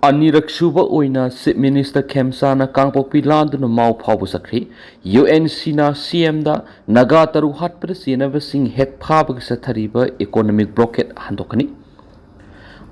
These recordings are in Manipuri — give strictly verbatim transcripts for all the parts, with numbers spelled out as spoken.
ꯑꯅꯤꯔꯛ ꯁꯨꯕ ꯑꯣꯏꯅ Chief Minister ꯈꯦꯝꯆꯥꯟꯅ ꯀꯥꯡꯄꯣꯛꯄꯤ ꯂꯥꯟꯗꯨꯅ ꯃꯥꯎ ꯐꯥꯎꯕ ꯆꯠꯈ꯭ꯔꯤ꯫ ꯌꯨ ꯑꯦꯟ ꯁꯤꯅ ꯁꯤ ꯑꯦꯝꯗ ꯅꯥꯒꯥ ꯇꯔꯨꯛ ꯍꯥꯠꯄꯗ ꯆꯦꯟꯅꯕꯁꯤꯡ ꯍꯦꯛ ꯐꯥꯕꯒꯤ ꯆꯠꯊꯔꯤꯕ economic blockade ꯍꯟꯗꯣꯛꯀꯅꯤ꯫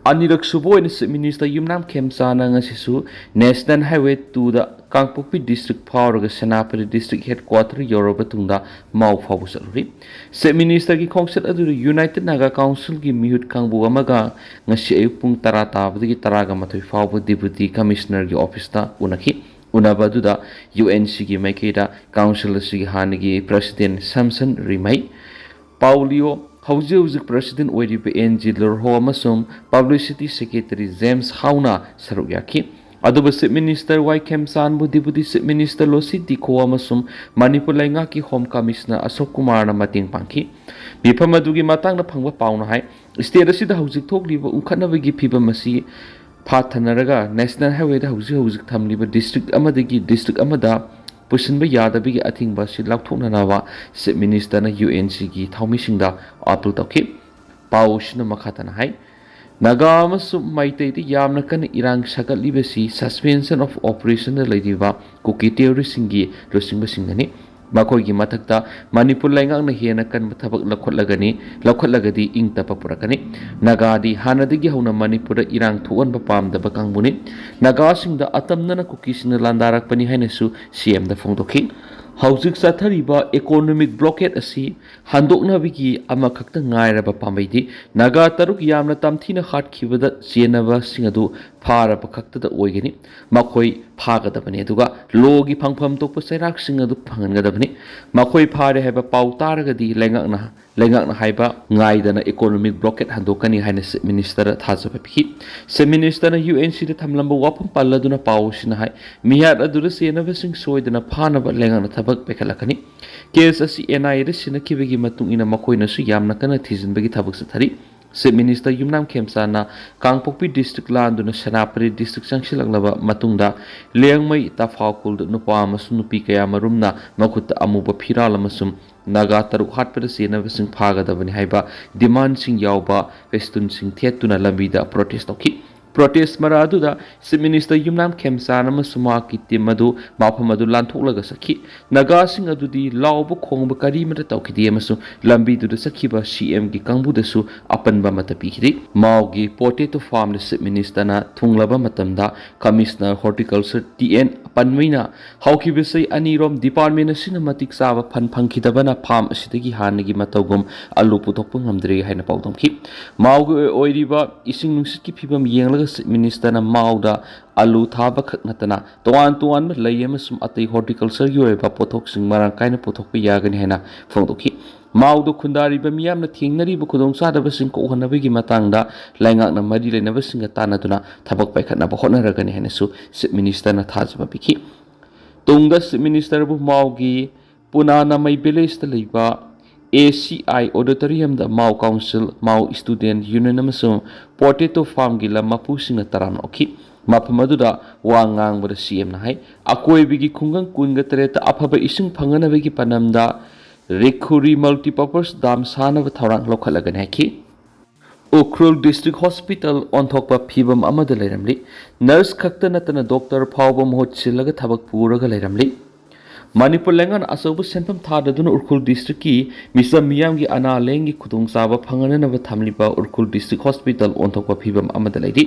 ꯑꯅꯤꯔꯛ ꯁꯨꯕ ꯑꯣꯏꯅ Chief Minister ꯌꯨꯝꯅꯥꯝ ꯈꯦꯝꯆꯥꯟꯅ ꯉꯁꯤꯁꯨ National Highway ꯇꯨꯗ ꯀꯥꯡꯄꯣꯛꯄꯤ district ꯐꯥꯎꯔꯒ ꯁꯦꯅꯥꯄꯇꯤ district headquarter ꯌꯧꯔꯕ ꯃꯇꯨꯡꯗ ꯃꯥꯎ ꯐꯥꯎꯕ ꯆꯠꯂꯨꯔꯤ꯫ Chief Ministerꯒꯤ ꯈꯣꯡꯆꯠ ꯑꯗꯨꯗ United Naga Councilꯒꯤ ꯃꯤꯍꯨꯠ ꯀꯥꯡꯕꯨ ꯑꯃꯒ ꯉꯁꯤ ꯑꯌꯨꯛ ꯄꯨꯡ ꯇꯔꯥ ꯇꯥꯕꯗꯒꯤ ꯇꯔꯥꯒ ꯃꯥꯊꯣꯏ ꯐꯥꯎꯕ Deputy Commissionerꯒꯤ officeꯇ ꯎꯅꯈꯤ꯫ ꯎꯅꯕ ꯑꯗꯨꯗ ꯌꯨ ꯑꯦꯟ ꯁꯤꯒꯤ ꯃꯥꯏꯀꯩꯗ council ꯑꯁꯤꯒꯤ ꯍꯥꯟꯅꯒꯤ president ꯁꯝꯁꯟ ꯔꯤꯃꯩ, ꯄꯥꯎꯂꯤꯑꯣ, ꯍꯧꯖꯤꯛ ꯍꯧꯖꯤꯛ president ꯑꯣꯏꯔꯤꯕ ꯑꯦꯟ ꯖꯤ ꯂꯨꯔꯍꯣ ꯑꯃꯁꯨꯡ publicity secretary ꯖꯦꯝꯁ ꯍꯥꯎꯅ ꯁꯔꯨꯛ ꯌꯥꯈꯤ꯫ ꯑꯗꯨꯕꯨ Chief Minister ꯋꯥꯏ ꯈꯦꯝꯆꯥꯟꯕꯨ Deputy Chief Minister ꯂꯣꯁꯤ ꯗꯤꯈꯣ ꯑꯃꯁꯨꯡ ꯃꯅꯤꯄꯨꯔ ꯂꯩꯉꯥꯛꯀꯤ Home Commissioner ꯑꯁꯣꯛ ꯀꯨꯃꯥꯔꯅ ꯃꯇꯦꯡ ꯄꯥꯡꯈꯤ꯫ ꯃꯤꯐꯝ ꯑꯗꯨꯒꯤ ꯃꯇꯥꯡꯗ ꯐꯪꯕ ꯄꯥꯎꯅ ꯍꯥꯏ, state ꯑꯁꯤꯗ ꯍꯧꯖꯤꯛ ꯊꯣꯛꯂꯤꯕ ꯎꯪꯈꯠꯅꯕꯒꯤ ꯐꯤꯕꯝ ꯑꯁꯤ ꯐꯥꯊꯅꯔꯒ National Highwayꯗ ꯍꯧꯖꯤꯛ ꯍꯧꯖꯤꯛ ꯊꯝꯂꯤꯕ district ꯑꯃꯗꯒꯤ district ꯑꯃꯗ ꯄꯨꯁꯤꯟꯕ ꯌꯥꯗꯕꯒꯤ ꯑꯊꯤꯡꯕ ꯑꯁꯤ ꯂꯧꯊꯣꯛꯅꯅꯕ Chief Ministerꯅ ꯌꯨ ꯑꯦꯟ ꯁꯤꯒꯤ ꯊꯧꯃꯤꯁꯤꯡꯗ appeal ꯇꯧꯈꯤ꯫ ꯄꯥꯎ ꯑꯁꯤꯅ ꯃꯈꯥ ꯇꯥꯅ ꯍꯥꯏ, ꯅꯥꯒꯥ ꯑꯃꯁꯨꯡ ꯃꯩꯇꯩꯗ ꯌꯥꯝꯅ ꯀꯟꯅ ꯏꯔꯥꯡ ꯁꯥꯒꯠꯂꯤꯕꯁꯤ suspension of operationꯗ ꯂꯩꯔꯤꯕ ꯀꯨꯀꯤ terroristꯁꯤꯡꯒꯤ ꯂꯨꯆꯤꯡꯕꯁꯤꯡꯅꯅꯤ꯫ ꯃꯈꯣꯏꯒꯤ ꯃꯊꯛꯇ ꯃꯅꯤꯄꯨꯔ ꯂꯩꯉꯥꯛꯅ ꯍꯦꯟꯅ ꯀꯟꯕ ꯊꯕꯛ ꯂꯧꯈꯠꯂꯒꯅꯤ, ꯂꯧꯈꯠꯂꯒꯗꯤ ꯏꯪ ꯇꯞꯄ ꯄꯨꯔꯛꯀꯅꯤ꯫ ꯅꯥꯒꯥꯗꯤ ꯍꯥꯟꯅꯗꯒꯤ ꯍꯧꯅ ꯃꯅꯤꯄꯨꯔꯗ ꯏꯔꯥꯡ ꯊꯣꯛꯍꯟꯕ ꯄꯥꯝꯗꯕ ꯀꯥꯡꯕꯨꯅꯤ꯫ ꯅꯥꯒꯥꯁꯤꯡꯗ ꯑꯇꯝꯅꯅ ꯀꯨꯀꯤꯁꯤꯡꯅ ꯂꯥꯟꯗꯥꯔꯛꯄꯅꯤ ꯍꯥꯏꯅꯁꯨ ꯁꯤ ꯑꯦꯝꯗ ꯐꯣꯡꯗꯣꯛꯈꯤ꯫ ꯍꯧꯖꯤꯛ ꯆꯠꯊꯔꯤꯕ economic blockade ꯑꯁꯤ ꯍꯟꯗꯣꯛꯅꯕꯒꯤ ꯑꯃꯈꯛꯇ ꯉꯥꯏꯔꯕ ꯄꯥꯝꯕꯩꯗꯤ ꯅꯥꯒꯥ ꯇꯔꯨꯛ ꯌꯥꯝꯅ ꯇꯝꯊꯤꯅ ꯍꯥꯠꯈꯤꯕꯗ ꯆꯦꯟꯅꯕꯁꯤꯡ ꯑꯗꯨ ꯐꯥꯔꯕ ꯈꯛꯇꯗ ꯑꯣꯏꯒꯅꯤ꯫ ꯃꯈꯣꯏ ꯐꯥꯒꯗꯕꯅꯤ, ꯑꯗꯨꯒ lawꯒꯤ ꯐꯪꯐꯝ ꯊꯣꯛꯄ ꯆꯩꯔꯥꯛꯁꯤꯡ ꯑꯗꯨ ꯐꯪꯍꯟꯒꯗꯕꯅꯤ꯫ ꯃꯈꯣꯏ ꯐꯥꯔꯦ ꯍꯥꯏꯕ ꯄꯥꯎ ꯇꯥꯔꯒꯗꯤ ꯂꯩꯉꯥꯛꯅ, ꯂꯩꯉꯥꯛꯅ ꯍꯥꯏꯕ ꯉꯥꯏꯗꯅ economic blockade ꯍꯟꯗꯣꯛꯀꯅꯤ ꯍꯥꯏꯅ Chief Ministerꯗ ꯊꯥꯖꯕ ꯄꯤꯈꯤ꯫ Chief Ministerꯅ ꯌꯨ ꯑꯦꯟ ꯁꯤꯗ ꯊꯝꯂꯝꯕ ꯋꯥꯐꯝ ꯄꯜꯂꯗꯨꯅ ꯄꯥꯎ ꯑꯁꯤꯅ ꯍꯥꯏ, ꯃꯤꯍꯥꯠ ꯑꯗꯨꯗ ꯆꯦꯟꯅꯕꯁꯤꯡ ꯁꯣꯏꯗꯅ ꯐꯥꯅꯕ ꯂꯩꯉꯥꯛꯅ ꯊꯕꯛ ꯄꯥꯏꯈꯠꯂꯛꯀꯅꯤ꯫ Case ꯑꯁꯤ ꯑꯦꯟ ꯑꯥꯏ ꯑꯦꯗ ꯁꯤꯟꯅꯈꯤꯕꯒꯤ ꯃꯇꯨꯡ ꯏꯟꯅ ꯃꯈꯣꯏꯅꯁꯨ ꯌꯥꯝꯅ ꯀꯟꯅ ꯊꯤꯖꯤꯟꯕꯒꯤ ꯊꯕꯛ ꯆꯠꯊꯔꯤ꯫ Chief Minister ꯌꯨꯝꯅꯥꯝ ꯈꯦꯝꯆꯥꯟꯅ ꯀꯥꯡꯄꯣꯛꯄꯤ district ꯂꯥꯟꯗꯨꯅ ꯁꯦꯅꯥꯄꯇꯤ district ꯆꯪꯁꯤꯜꯂꯛꯂꯕ ꯃꯇꯨꯡꯗ ꯂꯤꯌꯥꯡꯃꯩ, ꯇꯐꯥꯎ ꯈꯨꯜꯗ ꯅꯨꯄꯥ ꯑꯃꯁꯨꯡ ꯅꯨꯄꯤ ꯀꯌꯥ ꯃꯔꯨꯝꯅ ꯃꯈꯨꯠꯇ ꯑꯃꯨꯕ ꯐꯤꯔꯥꯜ ꯑꯃꯁꯨꯡ ꯅꯥꯒꯥ ꯇꯔꯨꯛ ꯍꯥꯠꯄꯗ ꯆꯦꯟꯅꯕꯁꯤꯡ ꯐꯥꯒꯗꯕꯅꯤ ꯍꯥꯏꯕ demandꯁꯤꯡ ꯌꯥꯎꯕ festoonꯁꯤꯡ ꯊꯦꯠꯇꯨꯅ ꯂꯝꯕꯤꯗ protest ꯇꯧꯈꯤ꯫ ꯄ꯭ꯔꯣꯇꯦꯁ ꯃꯔꯥ ꯑꯗꯨꯗ ꯆꯤꯐ ꯃꯤꯅꯤꯁꯇꯔ ꯌꯨꯝꯅꯥꯝ ꯈꯦꯝꯆꯥꯟ ꯑꯃꯁꯨꯡ ꯃꯍꯥꯛꯀꯤ ꯇꯤꯝ ꯑꯗꯨ ꯃꯐꯝ ꯑꯗꯨ ꯂꯥꯟꯊꯣꯛꯂꯒ ꯆꯠꯈꯤ꯫ ꯅꯥꯒꯥꯁꯤꯡ ꯑꯗꯨꯗꯤ ꯂꯥꯎꯕ ꯈꯣꯡꯕ ꯀꯔꯤꯃꯠꯇ ꯇꯧꯈꯤꯗꯦ ꯑꯃꯁꯨꯡ ꯂꯝꯕꯤꯗꯨꯗ ꯆꯠꯈꯤꯕ ꯁꯤ ꯑꯦꯝꯒꯤ ꯀꯥꯡꯕꯨꯗꯁꯨ ꯑꯄꯟꯕ ꯑꯃꯠꯇ ꯄꯤꯈꯤꯗꯦ꯫ ꯃꯥꯎꯒꯤ ꯄꯣꯇꯦꯇꯣ ꯐꯥꯔꯝꯗ ꯆꯤꯐ ꯃꯤꯅꯤꯁꯇꯔꯅ ꯊꯨꯡꯂꯕ ꯃꯇꯝꯗ ꯀꯃꯤꯁꯅꯔ ꯍꯣꯔꯇꯤꯀꯜꯆꯔ ꯇꯤ ꯑꯦꯟ ꯄꯟꯃꯩꯅ ꯍꯧꯈꯤꯕ ꯆꯍꯤ ꯑꯅꯤꯔꯣꯝ ꯗꯤꯄꯥꯔꯠꯃꯦꯟ ꯑꯁꯤꯅ ꯃꯇꯤꯛ ꯆꯥꯕ ꯐꯟ ꯐꯪꯈꯤꯗꯕꯅ ꯐꯥꯔꯝ ꯑꯁꯤꯗꯒꯤ ꯍꯥꯟꯅꯒꯤ ꯃꯇꯧꯒꯨꯝ ꯑꯂꯨ ꯄꯨꯊꯣꯛꯄ ꯉꯝꯗ꯭ꯔꯦ ꯍꯥꯏꯅ ꯄꯥꯎꯗꯝꯈꯤ꯫ ꯃꯥꯎꯒꯤ ꯑꯣꯏꯔꯤꯕ ꯏꯁꯤꯡ ꯅꯨꯡꯁꯤꯠꯀꯤ ꯐꯤꯕꯝ ꯌꯦꯡꯂꯒ ꯆꯤꯐ ꯃꯤꯅꯤꯁꯇꯔꯅ ꯃꯥꯎꯗ ꯑꯂꯨ ꯊꯥꯕ ꯈꯛ ꯅꯠꯇꯅ ꯇꯣꯉꯥꯟ ꯇꯣꯉꯥꯟꯕ ꯂꯩ ꯑꯃꯁꯨꯡ ꯑꯇꯩ ꯍꯣꯔꯇꯤꯀꯜꯆꯔꯒꯤ ꯑꯣꯏꯕ ꯄꯣꯠꯊꯣꯛꯁꯤꯡ ꯃꯔꯥꯡ ꯀꯥꯏꯅ ꯄꯨꯊꯣꯛꯄ ꯌꯥꯒꯅꯤ ꯍꯥꯏꯅ ꯐꯣꯡꯗꯣꯛꯈꯤ꯫ ꯃꯥꯎꯗ ꯈꯨꯟꯗꯥꯔꯤꯕ ꯃꯤꯌꯥꯝꯅ ꯊꯦꯡꯅꯔꯤꯕ ꯈꯨꯗꯣꯡꯆꯥꯗꯕꯁꯤꯡ ꯀꯣꯛꯍꯟꯅꯕꯒꯤ ꯃꯇꯥꯡꯗ ꯂꯩꯉꯥꯛꯅ ꯃꯔꯤ ꯂꯩꯅꯕꯁꯤꯡꯒ ꯇꯥꯟꯅꯗꯨꯅ ꯊꯕꯛ ꯄꯥꯏꯈꯠꯅꯕ ꯍꯣꯠꯅꯔꯒꯅꯤ ꯍꯥꯏꯅꯁꯨ ꯆꯤꯐ ꯃꯤꯅꯤꯁꯇꯔꯅ ꯊꯥꯖꯕ ꯄꯤꯈꯤ꯫ ꯇꯨꯡꯗ ꯆꯤꯐ ꯃꯤꯅꯤꯁꯇꯔꯕꯨ ꯃꯥꯎꯒꯤ ꯄꯨꯅꯥꯅꯃꯩ ꯚꯤꯂꯦꯖꯇ ꯂꯩꯕ ꯑꯦ ꯁꯤ ꯑꯥꯏ ꯑꯣꯗꯤꯇꯣꯔꯤꯌꯝꯗ Mao council, Mao student union ꯑꯃꯁꯨꯡ ꯄꯣꯇꯦꯇꯣ ꯐꯥꯔꯝꯒꯤ ꯂꯝ ꯃꯄꯨꯁꯤꯡꯅ ꯇꯔꯥꯝꯅ ꯑꯣꯛꯈꯤ꯫ ꯃꯐꯝ ꯑꯗꯨꯗ ꯋꯥ ꯉꯥꯡꯕꯗ ꯁꯤ ꯑꯦꯝꯅ ꯍꯥꯏ, ꯑꯀꯣꯏꯕꯒꯤ ꯈꯨꯡꯒꯪ ꯀꯨꯟꯒ ꯇꯔꯦꯠꯇ ꯑꯐꯕ ꯏꯁꯤꯡ ꯐꯪꯅꯅꯕꯒꯤ ꯄꯥꯟꯗꯝꯗ ꯔꯤꯈꯨꯔꯤ ꯃꯜꯇꯤꯄꯔꯄꯁ ꯗꯥꯝ ꯁꯥꯅꯕ ꯊꯧꯔꯥꯡ ꯂꯧꯈꯠꯂꯒꯅꯤ ꯍꯥꯏꯈꯤ꯫ ꯎꯈ꯭ꯔꯨꯜ ꯗꯤꯁꯇ꯭ꯔꯤꯛ ꯍꯣꯁꯄꯤꯇꯥꯜ ꯑꯣꯟꯊꯣꯛꯄ ꯐꯤꯕꯝ ꯑꯃꯗ ꯂꯩꯔꯝꯂꯤ꯫ ꯅꯔꯁ ꯈꯛꯇ ꯅꯠꯇꯅ ꯗꯣꯛꯇꯔ ꯐꯥꯎꯕ ꯃꯍꯨꯠ ꯁꯤꯜꯂꯒ ꯊꯕꯛ ꯄꯨꯔꯒ ꯂꯩꯔꯝꯂꯤ꯫ ꯃꯅꯤꯄꯨꯔ ꯂꯩꯉꯥꯛꯅ ꯑꯆꯧꯕ ꯁꯦꯟꯐꯝ ꯊꯥꯗꯗꯨꯅ ꯎꯈ꯭ꯔꯨꯜ ꯗꯤꯁꯇ꯭ꯔꯤꯛꯀꯤ ꯃꯤꯆꯝ ꯃꯤꯌꯥꯝꯒꯤ ꯑꯅꯥ ꯂꯥꯌꯦꯡꯒꯤ ꯈꯨꯗꯣꯡꯆꯥꯕ ꯐꯪꯍꯟꯅꯅꯕ ꯊꯝꯂꯤꯕ ꯎꯈ꯭ꯔꯨꯜ ꯗꯤꯁꯇ꯭ꯔꯤꯛ ꯍꯣꯁꯄꯤꯇꯥꯜ ꯑꯣꯟꯊꯣꯛꯄ ꯐꯤꯕꯝ ꯑꯃꯗ ꯂꯩꯔꯤ꯫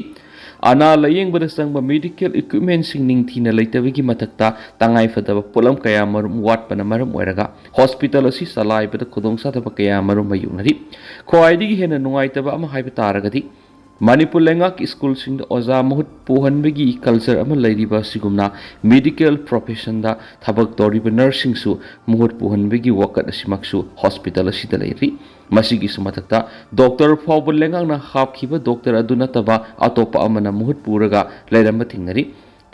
ꯑꯅꯥ ꯂꯥꯌꯦꯡꯕꯗ ꯆꯪꯕ ꯃꯦꯗꯤꯀꯦꯜ ꯏꯀ꯭ꯋꯤꯞꯃꯦꯟꯁꯤꯡ ꯅꯤꯡꯊꯤꯅ ꯂꯩꯇꯕꯒꯤ ꯃꯊꯛꯇ ꯇꯉꯥꯏꯐꯗꯕ ꯄꯣꯠꯂꯝ ꯀꯌꯥ ꯃꯔꯨꯝ ꯋꯥꯠꯄꯅ ꯃꯔꯝ ꯑꯣꯏꯔꯒ ꯍꯣꯁꯄꯤꯇꯥꯜ ꯑꯁꯤ ꯆꯂꯥꯏꯕꯗ ꯈꯨꯗꯣꯡꯆꯥꯗꯕ ꯀꯌꯥ ꯃꯔꯨꯝ ꯃꯥꯌꯣꯛꯅꯔꯤ꯫ ꯈ꯭ꯋꯥꯏꯗꯒꯤ ꯍꯦꯟꯅ ꯅꯨꯡꯉꯥꯏꯇꯕ ꯑꯃ ꯍꯥꯏꯕ ꯇꯥꯔꯒꯗꯤ ꯃꯅꯤꯄꯨꯔ ꯂꯩꯉꯥꯛꯀꯤ ꯁ꯭ꯀꯨꯜꯁꯤꯡꯗ ꯑꯣꯖꯥ ꯃꯍꯨꯠ ꯄꯨꯍꯟꯕꯒꯤ ꯀꯜꯆꯔ ꯑꯃ ꯂꯩꯔꯤꯕ ꯑꯁꯤꯒꯨꯝꯅ ꯃꯦꯗꯤꯀꯦꯜ ꯄ꯭ꯔꯣꯐꯦꯁꯟꯗ ꯊꯕꯛ ꯇꯧꯔꯤꯕ ꯅꯔꯁꯁꯤꯡꯁꯨ ꯃꯍꯨꯠ ꯄꯨꯍꯟꯕꯒꯤ ꯋꯥꯀꯠ ꯑꯁꯤꯃꯛꯁꯨ ꯍꯣꯁꯄꯤꯇꯥꯜ ꯑꯁꯤꯗ ꯂꯩꯔꯤ꯫ ꯃꯁꯤꯒꯤꯁꯨ ꯃꯊꯛꯇ ꯗꯣꯛꯇꯔ ꯐꯥꯎꯕ ꯂꯩꯉꯥꯛꯅ ꯍꯥꯞꯈꯤꯕ ꯗꯣꯛꯇꯔ ꯑꯗꯨ ꯅꯠꯇꯕ ꯑꯇꯣꯞꯄ ꯑꯃꯅ ꯃꯍꯨꯠ ꯄꯨꯔꯒ ꯂꯩꯔꯝꯕ ꯊꯦꯡꯅꯔꯤ꯫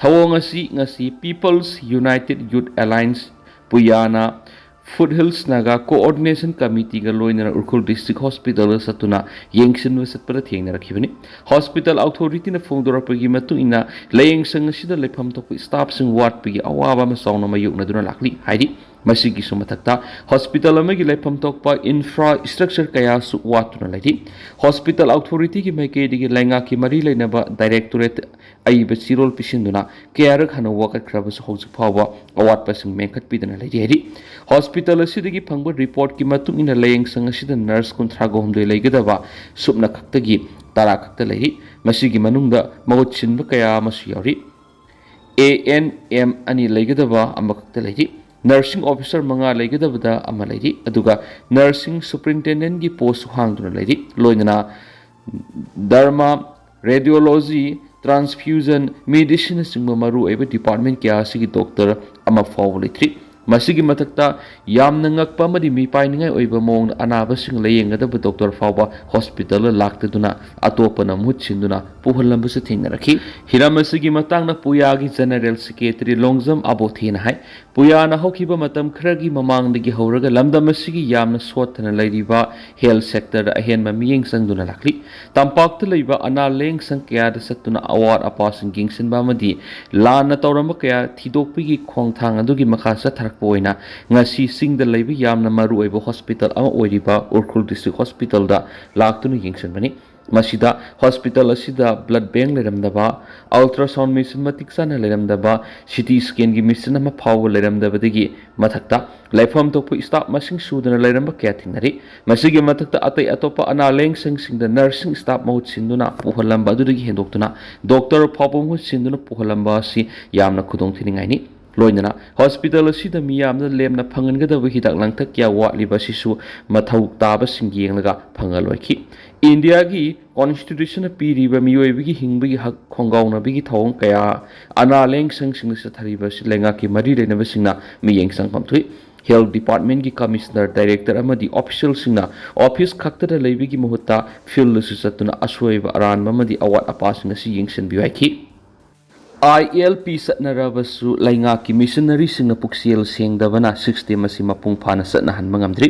ꯊꯧꯑꯣꯡ ꯑꯁꯤ ꯉꯁꯤ People's United Youth Alliance, ꯄꯨꯌꯥꯅ, ꯐꯨꯠ ꯍꯤꯜꯁ ꯅꯥꯒꯥ ꯀꯣꯑꯣꯔꯗꯤꯅꯦꯁꯟ ꯀꯃꯤꯇꯤꯒ ꯂꯣꯏꯅꯅ ꯎꯈ꯭ꯔꯨꯜ ꯗꯤꯁꯇ꯭ꯔꯤꯛ ꯍꯣꯁꯄꯤꯇꯥꯜꯗ ꯆꯠꯇꯨꯅ ꯌꯦꯡꯁꯤꯟꯕ ꯆꯠꯄꯗ ꯊꯦꯡꯅꯔꯛꯈꯤꯕꯅꯤ꯫ ꯍꯣꯁꯄꯤꯇꯥꯜ ꯑꯣꯊꯣꯔꯤꯇꯤꯅ ꯐꯣꯡꯗꯣꯔꯛꯄꯒꯤ ꯃꯇꯨꯡ ꯏꯟꯅ ꯂꯥꯌꯦꯡꯁꯪ ꯑꯁꯤꯗ ꯂꯩꯐꯝ ꯊꯣꯛꯄ ꯁ꯭ꯇꯥꯐꯁꯤꯡ ꯋꯥꯠꯄꯒꯤ ꯑꯋꯥꯕ ꯑꯃ ꯆꯥꯎꯅ ꯃꯥꯌꯣꯛꯅꯗꯨꯅ ꯂꯥꯛꯂꯤ ꯍꯥꯏꯔꯤ꯫ ꯃꯁꯤꯒꯤꯁꯨ ꯃꯊꯛꯇ, ꯍꯣꯁꯄꯤꯇꯥꯜ ꯑꯃꯒꯤ ꯂꯩꯐꯝ ꯊꯣꯛꯄ ꯏꯟꯐ꯭ꯔꯥ ꯁ꯭ꯇ꯭ꯔꯛꯆꯔ ꯀꯌꯥꯁꯨ ꯋꯥꯠꯇꯨꯅ ꯂꯩꯔꯤ꯫ ꯍꯣꯁꯄꯤꯇꯥꯜ ꯑꯣꯊꯣꯔꯤꯇꯤꯒꯤ ꯃꯥꯏꯀꯩꯗꯒꯤ ꯂꯩꯉꯥꯛꯀꯤ ꯃꯔꯤ ꯂꯩꯅꯕ ꯗꯥꯏꯔꯦꯛꯇꯣꯔꯦꯠ ꯑꯏꯕ ꯆꯦꯔꯣꯜ ꯄꯤꯁꯤꯟꯗꯨꯅ ꯀꯌꯥꯔꯛ ꯍꯟꯅ ꯋꯥꯀꯠꯈ꯭ꯔꯕꯁꯨ ꯍꯧꯖꯤꯛ ꯐꯥꯎꯕ ꯑꯋꯥꯠꯄꯁꯤꯡ ꯃꯦꯟꯈꯠꯄꯤꯗꯅ ꯂꯩꯔꯤ ꯍꯥꯏꯔꯤ꯫ ꯍꯣꯁꯄꯤꯇꯥꯜ ꯑꯁꯤꯗꯒꯤ ꯐꯪꯕ ꯔꯤꯄꯣꯔꯠꯀꯤ ꯃꯇꯨꯡ ꯏꯟꯅ ꯂꯥꯌꯦꯡꯁꯪ ꯑꯁꯤꯗ ꯅꯔꯁ ꯀꯨꯟꯊ꯭ꯔꯥꯒ ꯍꯨꯝꯗꯣꯏ ꯂꯩꯒꯗꯕ ꯁꯨꯞꯅ ꯈꯛꯇꯒꯤ ꯇꯔꯥ ꯈꯛꯇ ꯂꯩꯔꯤ꯫ ꯃꯁꯤꯒꯤ ꯃꯅꯨꯡꯗ ꯃꯍꯨꯠ ꯁꯤꯟꯕ ꯀꯌꯥ ꯑꯃꯁꯨ ꯌꯥꯎꯔꯤ꯫ ꯑꯦ ꯑꯦꯟ ꯑꯦꯝ ꯑꯅꯤ ꯂꯩꯒꯗꯕ ꯑꯃꯈꯛꯇ ꯂꯩꯔꯤ꯫ ꯅꯔꯁꯤꯡ ꯑꯣꯐꯤꯁꯥꯔ ꯃꯉꯥ ꯂꯩꯒꯗꯕꯗ ꯑꯃ ꯂꯩꯔꯤ꯫ ꯑꯗꯨꯒ ꯅꯔꯁꯤꯡ ꯁꯨꯄꯔꯤꯟꯇꯦꯟꯗꯦꯟꯒꯤ ꯄꯣꯁꯁꯨ ꯍꯥꯡꯗꯨꯅ ꯂꯩꯔꯤ꯫ ꯂꯣꯏꯅꯅ ꯗꯔꯃꯥ, ꯔꯦꯗꯤꯑꯣꯂꯣꯖꯤ, ꯇ꯭ꯔꯥꯟꯁꯐ꯭ꯌꯨꯖꯟ, ꯃꯦꯗꯤꯁꯤꯟꯅꯆꯤꯡꯕ ꯃꯔꯨꯑꯣꯏꯕ ꯗꯤꯄꯥꯔꯠꯃꯦꯟ ꯀꯌꯥ ꯑꯁꯤꯒꯤ ꯗꯣꯛꯇꯔ ꯑꯃ ꯐꯥꯎꯕ ꯂꯩꯇ꯭ꯔꯤ꯫ ꯃꯁꯤꯒꯤ ꯃꯊꯛꯇ ꯌꯥꯝꯅ ꯉꯛꯄ ꯑꯃꯗꯤ ꯃꯤꯄꯥꯏꯅꯤꯡꯉꯥꯏ ꯑꯣꯏꯕ ꯃꯑꯣꯡꯗ ꯑꯅꯥꯕꯁꯤꯡ ꯂꯥꯌꯦꯡꯒꯗꯕ ꯗꯣꯛꯇꯔ ꯐꯥꯎꯕ ꯍꯣꯁꯄꯤꯇꯥꯜꯗ ꯂꯥꯛꯇꯗꯨꯅ ꯑꯇꯣꯞꯄꯅ ꯃꯍꯨꯠ ꯁꯤꯟꯗꯨꯅ ꯄꯨꯍꯜꯂꯝꯕꯁꯨ ꯊꯦꯡꯅꯔꯛꯈꯤ꯫ ꯍꯤꯔꯝ ꯑꯁꯤꯒꯤ ꯃꯇꯥꯡꯗ ꯄꯨꯌꯥꯒꯤ ꯖꯦꯅꯔꯦꯜ ꯁꯦꯀ꯭ꯔꯦꯇꯔꯤ ꯂꯣꯡꯖꯝ ꯑꯕꯣꯊꯦꯅ ꯍꯥꯏ, ꯄꯨꯌꯥꯅ ꯍꯧꯈꯤꯕ ꯃꯇꯝ ꯈꯔꯒꯤ ꯃꯃꯥꯡꯗꯒꯤ ꯍꯧꯔꯒ ꯂꯝꯗꯝ ꯑꯁꯤꯒꯤ ꯌꯥꯝꯅ ꯁꯣꯠꯊꯅ ꯂꯩꯔꯤꯕ ꯍꯦꯜꯊ ꯁꯦꯛꯇꯔꯗ ꯑꯍꯦꯟꯕ ꯃꯤꯠꯌꯦꯡ ꯆꯪꯗꯨꯅ ꯂꯥꯛꯂꯤ꯫ ꯇꯝꯄꯥꯛꯇ ꯂꯩꯕ ꯑꯅꯥ ꯂꯥꯌꯦꯡ ꯁꯪ ꯀꯌꯥꯗ ꯆꯠꯇꯨꯅ ꯑꯋꯥꯠ ꯑꯄꯥꯁꯤꯡ ꯌꯦꯡꯁꯤꯟꯕ ꯑꯃꯗꯤ ꯂꯥꯟꯅ ꯇꯧꯔꯝꯕ ꯀꯌꯥ ꯊꯤꯗꯣꯛꯄꯒꯤ ꯈꯣꯡꯊꯥꯡ ꯑꯗꯨꯒꯤ ꯃꯈꯥ ꯆꯠꯊꯔꯛꯄ ꯑꯣꯏꯅ ꯉꯁꯤ ꯆꯤꯡꯗ ꯂꯩꯕ ꯌꯥꯝꯅ ꯃꯔꯨꯑꯣꯏꯕ ꯍꯣꯁꯄꯤꯇꯥꯜ ꯑꯃ ꯑꯣꯏꯔꯤꯕ ꯎꯈ꯭ꯔꯨꯜ ꯗꯤꯁꯇ꯭ꯔꯤꯛ ꯍꯣꯁꯄꯤꯇꯥꯜꯗ ꯂꯥꯛꯇꯨꯅ ꯌꯦꯡꯁꯤꯟꯕꯅꯤ꯫ ꯃꯁꯤꯗ ꯍꯣꯁꯄꯤꯇꯥꯜ ꯑꯁꯤꯗ ꯕ꯭ꯂꯗ ꯕꯦꯡ ꯂꯩꯔꯝꯗꯕ, ꯑꯜꯇ꯭ꯔꯥꯁꯥꯎꯟ ꯃꯦꯁꯤꯟ ꯃꯇꯤꯛ ꯆꯥꯅ ꯂꯩꯔꯝꯗꯕ, ꯁꯤ ꯇꯤ ꯁ꯭ꯀꯦꯟꯒꯤ ꯃꯦꯁꯤꯟ ꯑꯃ ꯐꯥꯎꯕ ꯂꯩꯔꯝꯗꯕꯗꯒꯤ ꯃꯊꯛꯇ ꯂꯩꯐꯝ ꯊꯣꯛꯄ ꯁ꯭ꯇꯥꯐ ꯃꯁꯤꯡ ꯁꯨꯗꯅ ꯂꯩꯔꯝꯕ ꯀꯌꯥ ꯊꯦꯡꯅꯔꯤ꯫ ꯃꯁꯤꯒꯤ ꯃꯊꯛꯇ ꯑꯇꯩ ꯑꯇꯣꯞꯄ ꯑꯅꯥ ꯂꯥꯌꯦꯡ ꯁꯪꯁꯤꯡꯗ ꯅꯔꯁꯤꯡ ꯁ꯭ꯇꯥꯐ ꯃꯍꯨꯠ ꯁꯤꯟꯗꯨꯅ ꯄꯨꯍꯜꯂꯝꯕ ꯑꯗꯨꯗꯒꯤ ꯍꯦꯟꯗꯣꯛꯇꯨꯅ ꯗꯣꯛꯇꯔ ꯐꯥꯎꯕ ꯃꯍꯨꯠ ꯁꯤꯟꯗꯨꯅ ꯄꯨꯍꯜꯂꯝꯕ ꯑꯁꯤ ꯌꯥꯝꯅ ꯈꯨꯗꯣꯡ ꯊꯤꯅꯤꯡꯉꯥꯏꯅꯤ꯫ ꯂꯣꯏꯅꯅ ꯍꯣꯁꯄꯤꯇꯥꯜ ꯑꯁꯤꯗ ꯃꯤꯌꯥꯝꯅ ꯂꯦꯝꯅ ꯐꯪꯍꯟꯒꯗꯕ ꯍꯤꯗꯥꯛ ꯂꯥꯡꯊꯛ ꯀꯌꯥ ꯋꯥꯠꯂꯤꯕ ꯑꯁꯤꯁꯨ ꯃꯊꯧ ꯇꯥꯕꯁꯤꯡ ꯌꯦꯡꯂꯒ ꯐꯪꯍꯜꯂꯣꯏꯈꯤ꯫ ꯏꯟꯗꯤꯌꯥꯒꯤ ꯀꯣꯟꯁꯇꯤꯇ꯭ꯌꯨꯁꯟꯅ ꯄꯤꯔꯤꯕ ꯃꯤꯑꯣꯏꯕꯒꯤ ꯍꯤꯡꯕꯒꯤ ꯍꯛ ꯈꯣꯡꯒꯥꯎꯅꯕꯒꯤ ꯊꯧꯑꯣꯡ ꯀꯌꯥ ꯑꯅꯥ ꯂꯥꯌꯦꯡ ꯁꯪꯁꯤꯡꯗ ꯆꯠꯊꯔꯤꯕ ꯑꯁꯤ ꯂꯩꯉꯥꯛꯀꯤ ꯃꯔꯤ ꯂꯩꯅꯕꯁꯤꯡꯅ ꯃꯤꯠꯌꯦꯡ ꯆꯪꯐꯝ ꯊꯣꯛꯏ꯫ ꯍꯦꯜꯊ ꯗꯤꯄꯥꯔꯠꯃꯦꯟꯒꯤ ꯀꯃꯤꯁꯅꯔ, ꯗꯥꯏꯔꯦꯛꯇꯔ ꯑꯃꯗꯤ ꯑꯣꯐꯤꯁꯤꯌꯦꯜꯁꯤꯡꯅ ꯑꯣꯐꯤꯁ ꯈꯛꯇꯗ ꯂꯩꯕꯒꯤ ꯃꯍꯨꯠꯇ ꯐꯤꯜꯗꯁꯨ ꯆꯠꯇꯨꯅ ꯑꯁꯣꯏꯕ ꯑꯔꯥꯟꯕ ꯑꯃꯗꯤ ꯑꯋꯥꯠ ꯑꯄꯥꯁꯤꯡ ꯑꯁꯤ ꯌꯦꯡꯁꯤꯟꯕꯤꯌꯨ ꯍꯥꯏꯈꯤ꯫ ꯑꯥꯏ ꯑꯦꯜ ꯄꯤ ꯆꯠꯅꯔꯕꯁꯨ ꯂꯩꯉꯥꯛꯀꯤ ꯃꯤꯁꯟꯅꯔꯤꯁꯤꯡꯅ ꯄꯨꯛꯆꯦꯜ ꯁꯦꯡꯗꯕꯅ ꯁꯤꯁꯇꯦꯝ ꯑꯁꯤ ꯃꯄꯨꯡ ꯐꯥꯅ ꯆꯠꯅꯍꯟꯕ ꯉꯝꯗ꯭ꯔꯤ꯫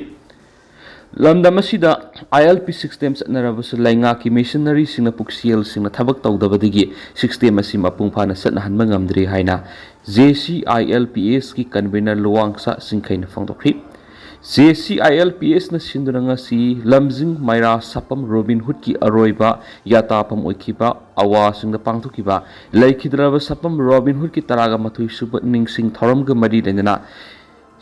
ꯂꯝꯗꯝ ꯑꯁꯤꯗ ILP six TM ꯆꯠꯅꯔꯕꯁꯨ ꯂꯩꯉꯥꯛꯀꯤ ꯃꯤꯁꯅꯔꯤꯁꯤꯡꯅ ꯄꯨꯛꯁꯦꯜꯁꯤꯡꯅ ꯊꯕꯛ ꯇꯧꯗꯕꯗꯒꯤ six TM ꯑꯁꯤ ꯃꯄꯨꯡ ꯐꯥꯅ ꯆꯠꯅꯍꯟꯕ ꯉꯝꯗ꯭ꯔꯤ ꯍꯥꯏꯅ JCILPS ꯀꯤ convener ꯂꯨꯋꯥꯡꯁꯥ ꯁꯤꯡꯈꯩꯅ ꯐꯣꯡꯗꯣꯛꯈꯤ꯫ JCILPS ꯅ ꯁꯤꯟꯗꯨꯅ ꯉꯁꯤ ꯂꯝꯖꯤꯡ ꯃꯩꯔꯥ ꯁꯥꯄꯝ ꯔꯣꯕꯤꯟ ꯍꯨꯗꯀꯤ ꯑꯔꯣꯏꯕ ꯌꯥꯇꯥꯐꯝ ꯑꯣꯏꯈꯤꯕ ꯑꯋꯥꯁꯤꯡꯗ ꯄꯥꯡꯊꯣꯛꯈꯤꯕ ꯂꯩꯈꯤꯗ꯭ꯔꯕ ꯁꯥꯄꯝ ꯔꯣꯕꯤꯟ ꯍꯨꯗꯀꯤ ꯇꯔꯥꯒ ꯃꯥꯊꯣꯏ ꯁꯨꯕ ꯅꯤꯡꯁꯤꯡ ꯊꯧꯔꯝꯒ ꯃꯔꯤ ꯂꯩꯅꯅ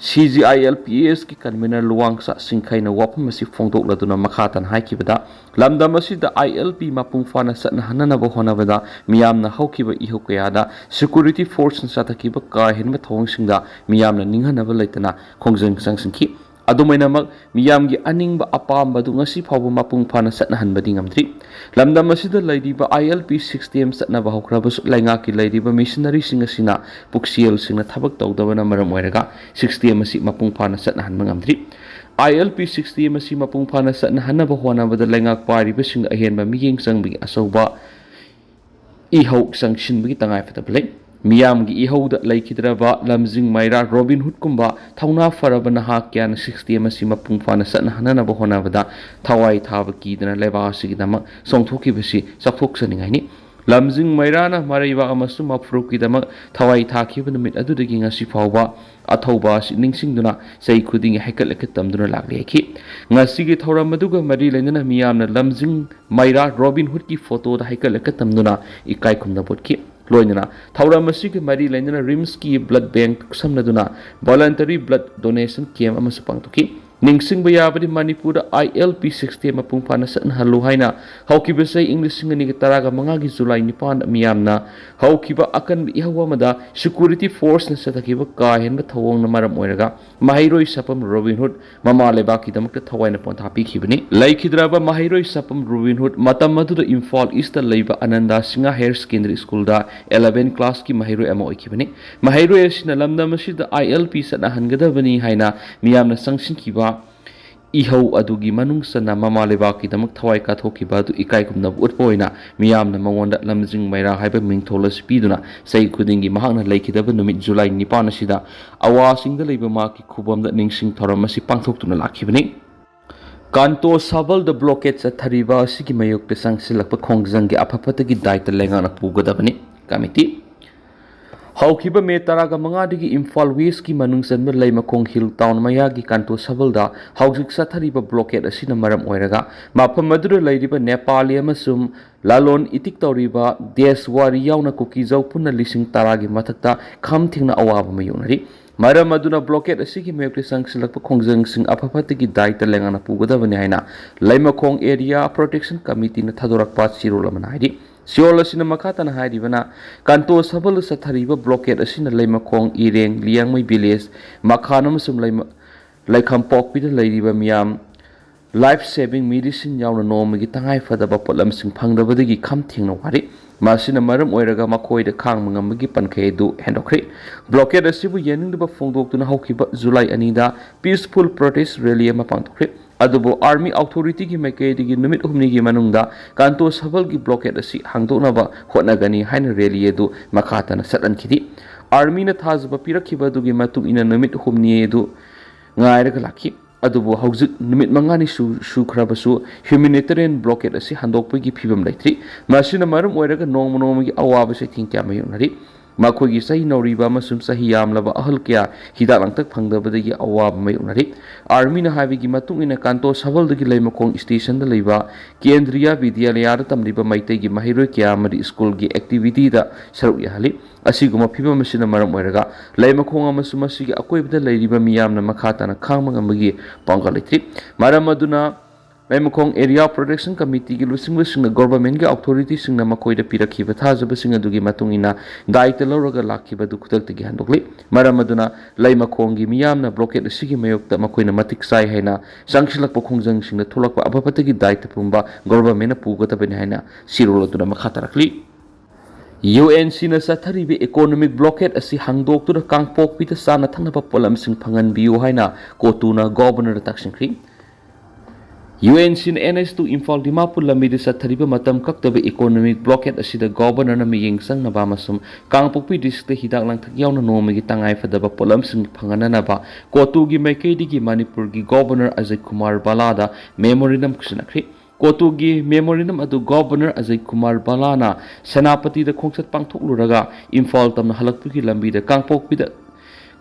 CGILPS ꯀꯤ convener ꯂꯨꯋꯥꯡꯁꯥ ꯁꯤꯡꯈꯩꯅ ꯋꯥꯐꯝ ꯑꯁꯤ ꯐꯣꯡꯗꯣꯛꯂꯗꯨꯅ ꯃꯈꯥ ꯇꯥꯅ ꯍꯥꯏꯈꯤꯕꯗ, ꯂꯝꯗꯝ ꯑꯁꯤꯗ ILP ꯃꯄꯨꯡ ꯐꯥꯅ ꯆꯠꯅꯍꯟꯅꯅꯕ ꯍꯣꯠꯅꯕꯗ ꯃꯤꯌꯥꯝꯅ ꯍꯧꯈꯤꯕ ꯏꯍꯧ ꯀꯌꯥꯗ security force ꯅ ꯆꯠꯊꯈꯤꯕ ꯀꯥ ꯍꯦꯟꯕ ꯊꯧꯑꯣꯡꯁꯤꯡꯗ ꯃꯤꯌꯥꯝꯅ ꯅꯤꯡꯍꯟꯅꯕ ꯂꯩꯇꯅ ꯈꯣꯡꯖꯪ ꯆꯪꯁꯤꯟꯈꯤ꯫ ꯑꯗꯨꯃꯥꯏꯅꯃꯛ ꯃꯤꯌꯥꯝꯒꯤ ꯑꯅꯤꯡꯕ ꯑꯄꯥꯝꯕ ꯑꯗꯨ ꯉꯁꯤ ꯐꯥꯎꯕ ꯃꯄꯨꯡ ꯐꯥꯅ ꯆꯠꯅꯍꯟꯕꯗꯤ ꯉꯝꯗ꯭ꯔꯤ꯫ ꯂꯝꯗꯝ ꯑꯁꯤꯗ ꯂꯩꯔꯤꯕ ILP six TM ꯆꯠꯅꯕ ꯍꯧꯈ꯭ꯔꯕꯁꯨ ꯂꯩꯉꯥꯛꯀꯤ ꯂꯩꯔꯤꯕ ꯃꯤꯁꯅꯔꯤꯁꯤꯡ ꯑꯁꯤꯅ ꯄꯨꯛꯁꯦꯜꯁꯤꯡꯅ ꯊꯕꯛ ꯇꯧꯗꯕꯅ ꯃꯔꯝ ꯑꯣꯏꯔꯒ six TM ꯑꯁꯤ ꯃꯄꯨꯡ ꯐꯥꯅ ꯆꯠꯅꯍꯟꯕ ꯉꯝꯗ꯭ꯔꯤ꯫ ILP six TM ꯑꯁꯤ ꯃꯄꯨꯡ ꯐꯥꯅ ꯆꯠꯅꯍꯟꯅꯕ ꯍꯣꯠꯅꯕꯗ ꯂꯩꯉꯥꯛ ꯄꯥꯏꯔꯤꯕꯁꯤꯡꯗ ꯑꯍꯦꯟꯕ ꯃꯤꯠꯌꯦꯡ ꯆꯪꯕꯒꯤ ꯑꯆꯧꯕ ꯏꯍꯧ ꯆꯪꯁꯤꯟꯕꯒꯤ ꯇꯉꯥꯏꯐꯗꯕ ꯂꯩ꯫ ꯃꯤꯌꯥꯝꯒꯤ ꯏꯍꯧꯗ ꯂꯩꯈꯤꯗ꯭ꯔꯕ ꯂꯝꯖꯤꯡ ꯃꯩꯔꯥ ꯔꯣꯕꯤꯟ ꯍꯨꯗꯀꯨꯝꯕ ꯊꯧꯅꯥ ꯐꯔꯕ ꯅꯍꯥ ꯀꯌꯥꯅ six TM ꯑꯁꯤ ꯃꯄꯨꯡ ꯐꯥꯅ ꯆꯠꯅꯍꯟꯅꯕ ꯍꯣꯠꯅꯕꯗ ꯊꯋꯥꯏ ꯊꯥꯕ ꯀꯤꯗꯅ ꯂꯩꯕꯥꯛ ꯑꯁꯤꯒꯤꯗꯃꯛ ꯆꯣꯡꯊꯣꯛꯈꯤꯕꯁꯤ ꯆꯥꯎꯊꯣꯛꯆꯅꯤꯡꯉꯥꯏꯅꯤ꯫ ꯂꯝꯖꯤꯡ ꯃꯩꯔꯥꯅ ꯃꯔꯩꯕꯥꯛ ꯑꯃꯁꯨꯡ ꯃꯐꯨꯔꯨꯞꯀꯤꯗꯃꯛ ꯊꯋꯥꯏ ꯊꯥꯈꯤꯕ ꯅꯨꯃꯤꯠ ꯑꯗꯨꯗꯒꯤ ꯉꯁꯤ ꯐꯥꯎꯕ ꯑꯊꯧꯕ ꯑꯁꯤ ꯅꯤꯡꯁꯤꯡꯗꯨꯅ ꯆꯍꯤ ꯈꯨꯗꯤꯡꯒꯤ ꯍꯩꯀꯠ ꯂꯩꯀꯠ ꯇꯝꯗꯨꯅ ꯂꯥꯛꯂꯤ ꯍꯥꯏꯈꯤ꯫ ꯉꯁꯤꯒꯤ ꯊꯧꯔꯝ ꯑꯗꯨꯒ ꯃꯔꯤ ꯂꯩꯅꯅ ꯃꯤꯌꯥꯝꯅ ꯂꯝꯖꯤꯡ ꯃꯩꯔꯥ ꯔꯣꯕꯤꯟ ꯍꯨꯗꯀꯤ ꯐꯣꯇꯣꯗ ꯍꯩꯀꯠ ꯂꯩꯀꯠ ꯇꯝꯗꯨꯅ ꯏꯀꯥꯏ ꯈꯨꯝꯅꯕ ꯎꯠꯈꯤ꯫ ꯂꯣꯏꯅꯅ ꯊꯧꯔꯝ ꯑꯁꯤꯒ ꯃꯔꯤ ꯂꯩꯅꯅ ꯔꯤꯝꯁꯀꯤ blood bank ꯈꯨꯠꯁꯝꯅꯗꯨꯅ voluntary blood donation camp ꯑꯃꯁꯨ ꯄꯥꯡꯊꯣꯛꯈꯤ꯫ ꯅꯤꯡꯁꯤꯡꯕ ꯌꯥꯕꯗꯤ ꯃꯅꯤꯄꯨꯔꯗ ILP six TM ꯃꯄꯨꯡ ꯐꯥꯅ ꯆꯠꯅꯍꯜꯂꯨ ꯍꯥꯏꯅ ꯍꯧꯈꯤꯕ ꯆꯍꯤ ꯏꯪ ꯂꯤꯁꯤꯡ ꯑꯅꯤꯒ ꯇꯔꯥꯒ ꯃꯉꯥꯒꯤ ꯖꯨꯂꯥꯏ ꯅꯤꯄꯥꯟꯗ ꯃꯤꯌꯥꯝꯅ ꯍꯧꯈꯤꯕ ꯑꯀꯟꯕ ꯏꯍꯧ ꯑꯃꯗ security force ꯅ ꯆꯠꯊꯈꯤꯕ ꯀꯥ ꯍꯦꯟꯕ ꯊꯧꯑꯣꯡꯅ ꯃꯔꯝ ꯑꯣꯏꯔꯒ ꯃꯍꯩꯔꯣꯏ ꯁꯥꯄꯝ ꯔꯣꯕꯤꯟ ꯍꯨꯗ ꯃꯃꯥ ꯂꯩꯕꯥꯛꯀꯤꯗꯃꯛꯇ ꯊꯋꯥꯏꯅ ꯄꯣꯟꯊꯥ ꯄꯤꯈꯤꯕꯅꯤ꯫ ꯂꯩꯈꯤꯗ꯭ꯔꯕ ꯃꯍꯩꯔꯣꯏ ꯁꯥꯄꯝ ꯔꯣꯕꯤꯟ ꯍꯨꯗ ꯃꯇꯝ ꯑꯗꯨꯗ ꯏꯝꯐꯥꯜ ꯏꯁꯇ ꯂꯩꯕ ꯑꯅꯟꯗꯥ ꯁꯤꯡꯍ higher secondary school ꯗ eleven class ꯀꯤ ꯃꯍꯩꯔꯣꯏ ꯑꯃ ꯑꯣꯏꯈꯤꯕꯅꯤ꯫ ꯃꯍꯩꯔꯣꯏ ꯑꯁꯤꯅ ꯂꯝꯗꯝ ꯑꯁꯤꯗ ILP ꯆꯠꯅꯍꯟꯒꯗꯕꯅꯤ ꯍꯥꯏꯅ ꯃꯤꯌꯥꯝꯅ ꯆꯪꯁꯤꯟꯈꯤꯕ ꯏꯍꯧ ꯑꯗꯨꯒꯤ ꯃꯅꯨꯡ ꯆꯟꯅ ꯃꯃꯥ ꯂꯩꯕꯥꯛꯀꯤꯗꯃꯛ ꯊꯋꯥꯏ ꯀꯠꯊꯣꯛꯈꯤꯕ ꯑꯗꯨ ꯏꯀꯥꯏ ꯈꯨꯝꯅꯕ ꯎꯠꯄ ꯑꯣꯏꯅ ꯃꯤꯌꯥꯝꯅ ꯃꯉꯣꯟꯗ ꯂꯝꯖꯤꯡ ꯃꯩꯔꯥ ꯍꯥꯏꯕ ꯃꯤꯡꯊꯣꯜ ꯑꯁꯤ ꯄꯤꯗꯨꯅ ꯆꯍꯤ ꯈꯨꯗꯤꯡꯒꯤ ꯃꯍꯥꯛꯅ ꯂꯩꯈꯤꯗꯕ ꯅꯨꯃꯤꯠ ꯖꯨꯂꯥꯏ ꯅꯤꯄꯥꯟ ꯑꯁꯤꯗ ꯑꯋꯥꯁꯤꯡꯗ ꯂꯩꯕ ꯃꯍꯥꯛꯀꯤ ꯈꯨꯕꯝꯗ ꯅꯤꯡꯁꯤꯡ ꯊꯧꯔꯝ ꯑꯁꯤ ꯄꯥꯡꯊꯣꯛꯇꯨꯅ ꯂꯥꯛꯈꯤꯕꯅꯤ꯫ ꯀꯥꯟꯇꯣ ꯁꯕꯜꯗ ꯕ꯭ꯂꯣꯀꯦꯠ ꯆꯠꯊꯔꯤꯕ ꯑꯁꯤꯒꯤ ꯃꯥꯌꯣꯛꯇ ꯆꯪꯁꯤꯜꯂꯛꯄ ꯈꯣꯡꯖꯪꯒꯤ ꯑꯐ ꯐꯠꯇꯒꯤ ꯗꯥꯏꯇ ꯂꯩꯉꯥꯛꯅ ꯄꯨꯒꯗꯕꯅꯤ꯫ ꯀꯃꯤꯇꯤ꯫ ꯍꯧꯈꯤꯕ ꯃꯦ ꯇꯔꯥꯒ ꯃꯉꯥꯗꯒꯤ ꯏꯝꯐꯥꯜ ꯋꯦꯁꯀꯤ ꯃꯅꯨꯡ ꯆꯟꯕ ꯂꯩꯃꯈꯣꯡ ꯍꯤꯜ ꯇꯥꯎꯟ ꯃꯌꯥꯒꯤ ꯀꯥꯟꯇꯣ ꯁꯕꯜꯗ ꯍꯧꯖꯤꯛ ꯆꯠꯊꯔꯤꯕ ꯕ꯭ꯂꯣꯀꯦꯠ ꯑꯁꯤꯅ ꯃꯔꯝ ꯑꯣꯏꯔꯒ ꯃꯐꯝ ꯑꯗꯨꯗ ꯂꯩꯔꯤꯕ ꯅꯦꯄꯥꯂꯤ ꯑꯃꯁꯨꯡ ꯂꯂꯣꯟ ꯏꯇꯤꯛ ꯇꯧꯔꯤꯕ ꯗꯦꯁꯋꯥꯔꯤ ꯌꯥꯎꯅ ꯀꯨꯀꯤꯖꯧ ꯄꯨꯟꯅ ꯂꯤꯁꯤꯡ ꯇꯔꯥꯒꯤ ꯃꯊꯛꯇ ꯈꯝ ꯊꯦꯡꯅ ꯑꯋꯥꯕ ꯃꯥꯌꯣꯛꯅꯔꯤ꯫ ꯃꯔꯝ ꯑꯗꯨꯅ ꯕ꯭ꯂꯣꯀꯦꯠ ꯑꯁꯤꯒꯤ ꯃꯥꯌꯣꯛꯇ ꯆꯪꯁꯤꯜꯂꯛꯄ ꯈꯣꯡꯖꯪꯁꯤꯡ ꯑꯐ ꯐꯠꯇꯒꯤ ꯗꯥꯏꯇ ꯂꯩꯉꯥꯛꯅ ꯄꯨꯒꯗꯕꯅꯤ ꯍꯥꯏꯅ ꯂꯩꯃꯈꯣꯡ ꯑꯦꯔꯤꯌꯥ ꯄ꯭ꯔꯣꯇꯦꯛꯁꯟ ꯀꯃꯤꯇꯤꯅ ꯊꯥꯗꯣꯔꯛꯄ ꯆꯦꯔꯣꯜ ꯑꯃꯅ ꯍꯥꯏꯔꯤ꯫ ꯆꯦꯔꯣꯜ ꯑꯁꯤꯅ ꯃꯈꯥ ꯇꯥꯅ ꯍꯥꯏꯔꯤꯕꯅ, ꯀꯥꯟꯇꯣ ꯁꯕꯜꯗ ꯆꯠꯊꯔꯤꯕ ꯕ꯭ꯂꯣꯀꯦꯠ ꯑꯁꯤꯅ ꯂꯩꯃꯈꯣꯡ, ꯏꯔꯦꯡ, ꯂꯤꯌꯥꯡꯃꯩ ꯚꯤꯂꯦꯖ, ꯃꯈꯥꯟ ꯑꯃꯁꯨꯡ ꯂꯩꯃ-, ꯂꯩꯈꯝꯄꯣꯛꯄꯤꯗ ꯂꯩꯔꯤꯕ ꯃꯤꯌꯥꯝ ꯂꯥꯏꯐ ꯁꯦꯚꯤꯡ ꯃꯦꯗꯤꯁꯤꯟ ꯌꯥꯎꯅ ꯅꯣꯡꯃꯒꯤ ꯇꯉꯥꯏ ꯐꯗꯕ ꯄꯣꯠꯂꯝꯁꯤꯡ ꯐꯪꯗꯕꯗꯒꯤ ꯈꯝ ꯊꯦꯡꯅ ꯋꯥꯔꯤ꯫ ꯃꯁꯤꯅ ꯃꯔꯝ ꯑꯣꯏꯔꯒ ꯃꯈꯣꯏꯗ ꯈꯥꯡꯕ ꯉꯝꯕꯒꯤ ꯄꯟꯈꯩ ꯑꯗꯨ ꯍꯦꯟꯗꯣꯛꯈ꯭ꯔꯦ꯫ ꯕ꯭ꯂꯣꯀꯦꯠ ꯑꯁꯤꯕꯨ ꯌꯥꯅꯤꯡꯗꯕ ꯐꯣꯡꯗꯣꯛꯇꯨꯅ ꯍꯧꯈꯤꯕ ꯖꯨꯂꯥꯏ ꯑꯅꯤꯗ ꯄꯤꯁꯐꯨꯜ ꯄ꯭ꯔꯣꯇꯦꯁ ꯔꯦꯂꯤ ꯑꯃ ꯄꯥꯡꯊꯣꯛꯈ꯭ꯔꯦ꯫ ꯑꯗꯨꯕꯨ ꯑꯥꯔꯃꯤ ꯑꯣꯊꯣꯔꯤꯇꯤꯒꯤ ꯃꯥꯏꯀꯩꯗꯒꯤ ꯅꯨꯃꯤꯠ ꯍꯨꯝꯅꯤꯒꯤ ꯃꯅꯨꯡꯗ ꯀꯥꯟꯇꯣ ꯁꯕꯜꯒꯤ ꯕ꯭ꯂꯣꯀꯦꯠ ꯑꯁꯤ ꯍꯥꯡꯗꯣꯛꯅꯕ ꯍꯣꯠꯅꯒꯅꯤ ꯍꯥꯏꯅ ꯔꯦꯂꯤ ꯑꯗꯨ ꯃꯈꯥ ꯇꯥꯅ ꯆꯠꯍꯟꯈꯤꯗꯦ꯫ ꯑꯥꯔꯃꯤꯅ ꯊꯥꯖꯕ ꯄꯤꯔꯛꯈꯤꯕ ꯑꯗꯨꯒꯤ ꯃꯇꯨꯡ ꯏꯟꯅ ꯅꯨꯃꯤꯠ ꯍꯨꯝꯅꯤ ꯑꯗꯨ ꯉꯥꯏꯔꯒ ꯂꯥꯛꯈꯤ꯫ ꯑꯗꯨꯕꯨ ꯍꯧꯖꯤꯛ ꯅꯨꯃꯤꯠ ꯃꯉꯥꯅꯤ ꯁꯨ-, ꯁꯨꯈ꯭ꯔꯕꯁꯨ ꯍ꯭ꯌꯨꯃꯦꯅꯤꯇꯦꯔꯤꯌꯟ ꯕ꯭ꯂꯣꯀꯦꯠ ꯑꯁꯤ ꯍꯟꯗꯣꯛꯄꯒꯤ ꯐꯤꯕꯝ ꯂꯩꯇ꯭ꯔꯤ꯫ ꯃꯁꯤꯅ ꯃꯔꯝ ꯑꯣꯏꯔꯒ ꯅꯣꯡꯃ ꯅꯣꯡꯃꯒꯤ ꯑꯋꯥꯕ ꯆꯩꯊꯦꯡ ꯀꯌꯥ ꯃꯥꯌꯣꯛꯅꯔꯤ꯫ ꯃꯈꯣꯏꯒꯤ ꯆꯍꯤ ꯅꯧꯔꯤꯕ ꯑꯃꯁꯨꯡ ꯆꯍꯤ ꯌꯥꯝꯂꯕ ꯑꯍꯜ ꯀꯌꯥ ꯍꯤꯗꯥꯛ ꯂꯥꯡꯊꯛ ꯐꯪꯗꯕꯗꯒꯤ ꯑꯋꯥꯕ ꯃꯥꯌꯣꯛꯅꯔꯤ꯫ ꯑꯥꯔꯃꯤꯅ ꯍꯥꯏꯕꯒꯤ ꯃꯇꯨꯡ ꯏꯟꯅ, ꯀꯥꯟꯇꯣ ꯁꯕꯜꯗꯒꯤ ꯂꯩꯃꯈꯣꯡ ꯁ꯭ꯇꯦꯁꯟꯗ ꯂꯩꯕ ꯀꯦꯟꯗ꯭ꯔꯤꯌꯥ ꯕꯤꯗ꯭ꯌꯥꯂꯌꯥꯗ ꯇꯝꯂꯤꯕ ꯃꯩꯇꯩꯒꯤ ꯃꯍꯩꯔꯣꯏ ꯀꯌꯥ ꯑꯃꯗꯤ ꯁ꯭ꯀꯨꯜꯒꯤ ꯑꯦꯛꯇꯤꯚꯤꯇꯤꯗ ꯁꯔꯨꯛ ꯌꯥꯍꯜꯂꯤ꯫ ꯑꯁꯤꯒꯨꯝꯕ ꯐꯤꯕꯝ ꯑꯁꯤꯅ ꯃꯔꯝ ꯑꯣꯏꯔꯒ ꯂꯩꯃꯈꯣꯡ ꯑꯃꯁꯨꯡ ꯃꯁꯤꯒꯤ ꯑꯀꯣꯏꯕꯗ ꯂꯩꯔꯤꯕ ꯃꯤꯌꯥꯝꯅ ꯃꯈꯥ ꯇꯥꯅ ꯈꯥꯡꯕ ꯉꯝꯕꯒꯤ ꯄꯥꯡꯒꯜ ꯂꯩꯇ꯭ꯔꯤ꯫ ꯃꯔꯝ ꯑꯗꯨꯅ ꯂꯩꯃꯈꯣꯡ ꯑꯦꯔꯤꯌꯥ ꯄ꯭ꯔꯣꯇꯦꯛꯁꯟ ꯀꯃꯤꯇꯤꯒꯤ ꯂꯨꯆꯤꯡꯕꯁꯤꯡꯅ ꯒꯣꯚꯔꯟꯃꯦꯟꯠꯀꯤ ꯑꯣꯊꯣꯔꯤꯇꯤꯁꯤꯡꯅ ꯃꯈꯣꯏꯗ ꯄꯤꯔꯛꯈꯤꯕ ꯊꯥꯖꯕꯁꯤꯡ ꯑꯗꯨꯒꯤ ꯃꯇꯨꯡ ꯏꯟꯅ ꯗꯥꯏꯇ ꯂꯧꯔꯒ ꯂꯥꯛꯈꯤꯕ ꯑꯗꯨ ꯈꯨꯗꯛꯇꯒꯤ ꯍꯟꯗꯣꯛꯂꯤ꯫ ꯃꯔꯝ ꯑꯗꯨꯅ ꯂꯩꯃꯈꯣꯡꯒꯤ ꯃꯤꯌꯥꯝꯅ ꯕ꯭ꯂꯣꯀꯦꯠ ꯑꯁꯤꯒꯤ ꯃꯥꯌꯣꯛꯇ ꯃꯈꯣꯏꯅ ꯃꯇꯤꯛ ꯆꯥꯏ ꯍꯥꯏꯅ ꯆꯪꯁꯤꯜꯂꯛꯄ ꯈꯣꯡꯖꯪꯁꯤꯡꯗ ꯊꯣꯛꯂꯛꯄ ꯑꯐ ꯐꯠꯇꯒꯤ ꯗꯥꯏꯇ ꯄꯨꯝꯕ ꯒꯣꯚꯔꯟꯃꯦꯟꯠꯅ ꯄꯨꯒꯗꯕꯅꯤ ꯍꯥꯏꯅ ꯆꯦꯔꯣꯜ ꯑꯗꯨꯅ ꯃꯈꯥ ꯇꯥꯔꯛꯂꯤ꯫ ꯌꯨ ꯑꯦꯟ ꯁꯤꯅ ꯆꯠꯊꯔꯤꯕ ꯏꯀꯣꯅꯣꯃꯤꯛ ꯕ꯭ꯂꯣꯀꯦꯠ ꯑꯁꯤ ꯍꯥꯡꯗꯣꯛꯇꯨꯅ ꯀꯥꯡꯄꯣꯛꯄꯤꯗ ꯆꯥꯅ ꯊꯛꯅꯕ ꯄꯣꯠꯂꯝꯁꯤꯡ ꯐꯪꯍꯟꯕꯤꯌꯨ ꯍꯥꯏꯅ ꯀꯣꯇꯨꯅ ꯒꯣꯚꯔꯅꯔꯗ ꯇꯛꯁꯤꯟꯈ꯭ꯔꯤ꯫ ꯌꯨ ꯑꯦꯟ ꯁꯤꯅ N H two Imphal Dimapur ꯂꯝꯕꯤꯗ ꯆꯠꯊꯔꯤꯕ ꯃꯇꯝ ꯀꯛꯇꯕ economic blockade ꯑꯁꯤꯗ ꯒꯣꯕꯔꯅꯔꯅ ꯃꯤꯠꯌꯦꯡ ꯆꯪꯅꯕ ꯑꯃꯁꯨꯡ ꯀꯥꯡꯄꯣꯛꯄꯤ ꯗꯤꯁꯇ꯭ꯔꯤꯛꯇ ꯍꯤꯗꯥꯛ ꯂꯥꯡꯊꯛ ꯌꯥꯎꯅ ꯅꯣꯡꯃꯒꯤ ꯇꯉꯥꯏ ꯐꯗꯕ ꯄꯣꯠꯂꯝꯁꯤꯡ ꯐꯪꯍꯟꯅꯅꯕ ꯀꯣꯇꯨꯒꯤ ꯃꯥꯏꯀꯩꯗꯒꯤ ꯃꯅꯤꯄꯨꯔꯒꯤ governor Ajay Kumar ꯚꯜꯂꯥꯗ memorandum ꯈꯨꯠꯁꯤꯟꯅꯈ꯭ꯔꯤ꯫ ꯀꯣꯇꯨꯒꯤ memorandum ꯑꯗꯨ ꯒꯣꯕꯔꯅꯔ ꯑꯖꯌ ꯀꯨꯃꯥꯔ ꯚꯜꯂꯥꯅ ꯁꯦꯅꯥꯄꯇꯤꯗ ꯈꯣꯡꯆꯠ ꯄꯥꯡꯊꯣꯛꯂꯨꯔꯒ ꯏꯝꯐꯥꯜ ꯇꯝꯅ ꯍꯜꯂꯛꯄꯒꯤ ꯂꯝꯕꯤꯗ ꯀꯥꯡꯄꯣꯛꯄꯤꯗ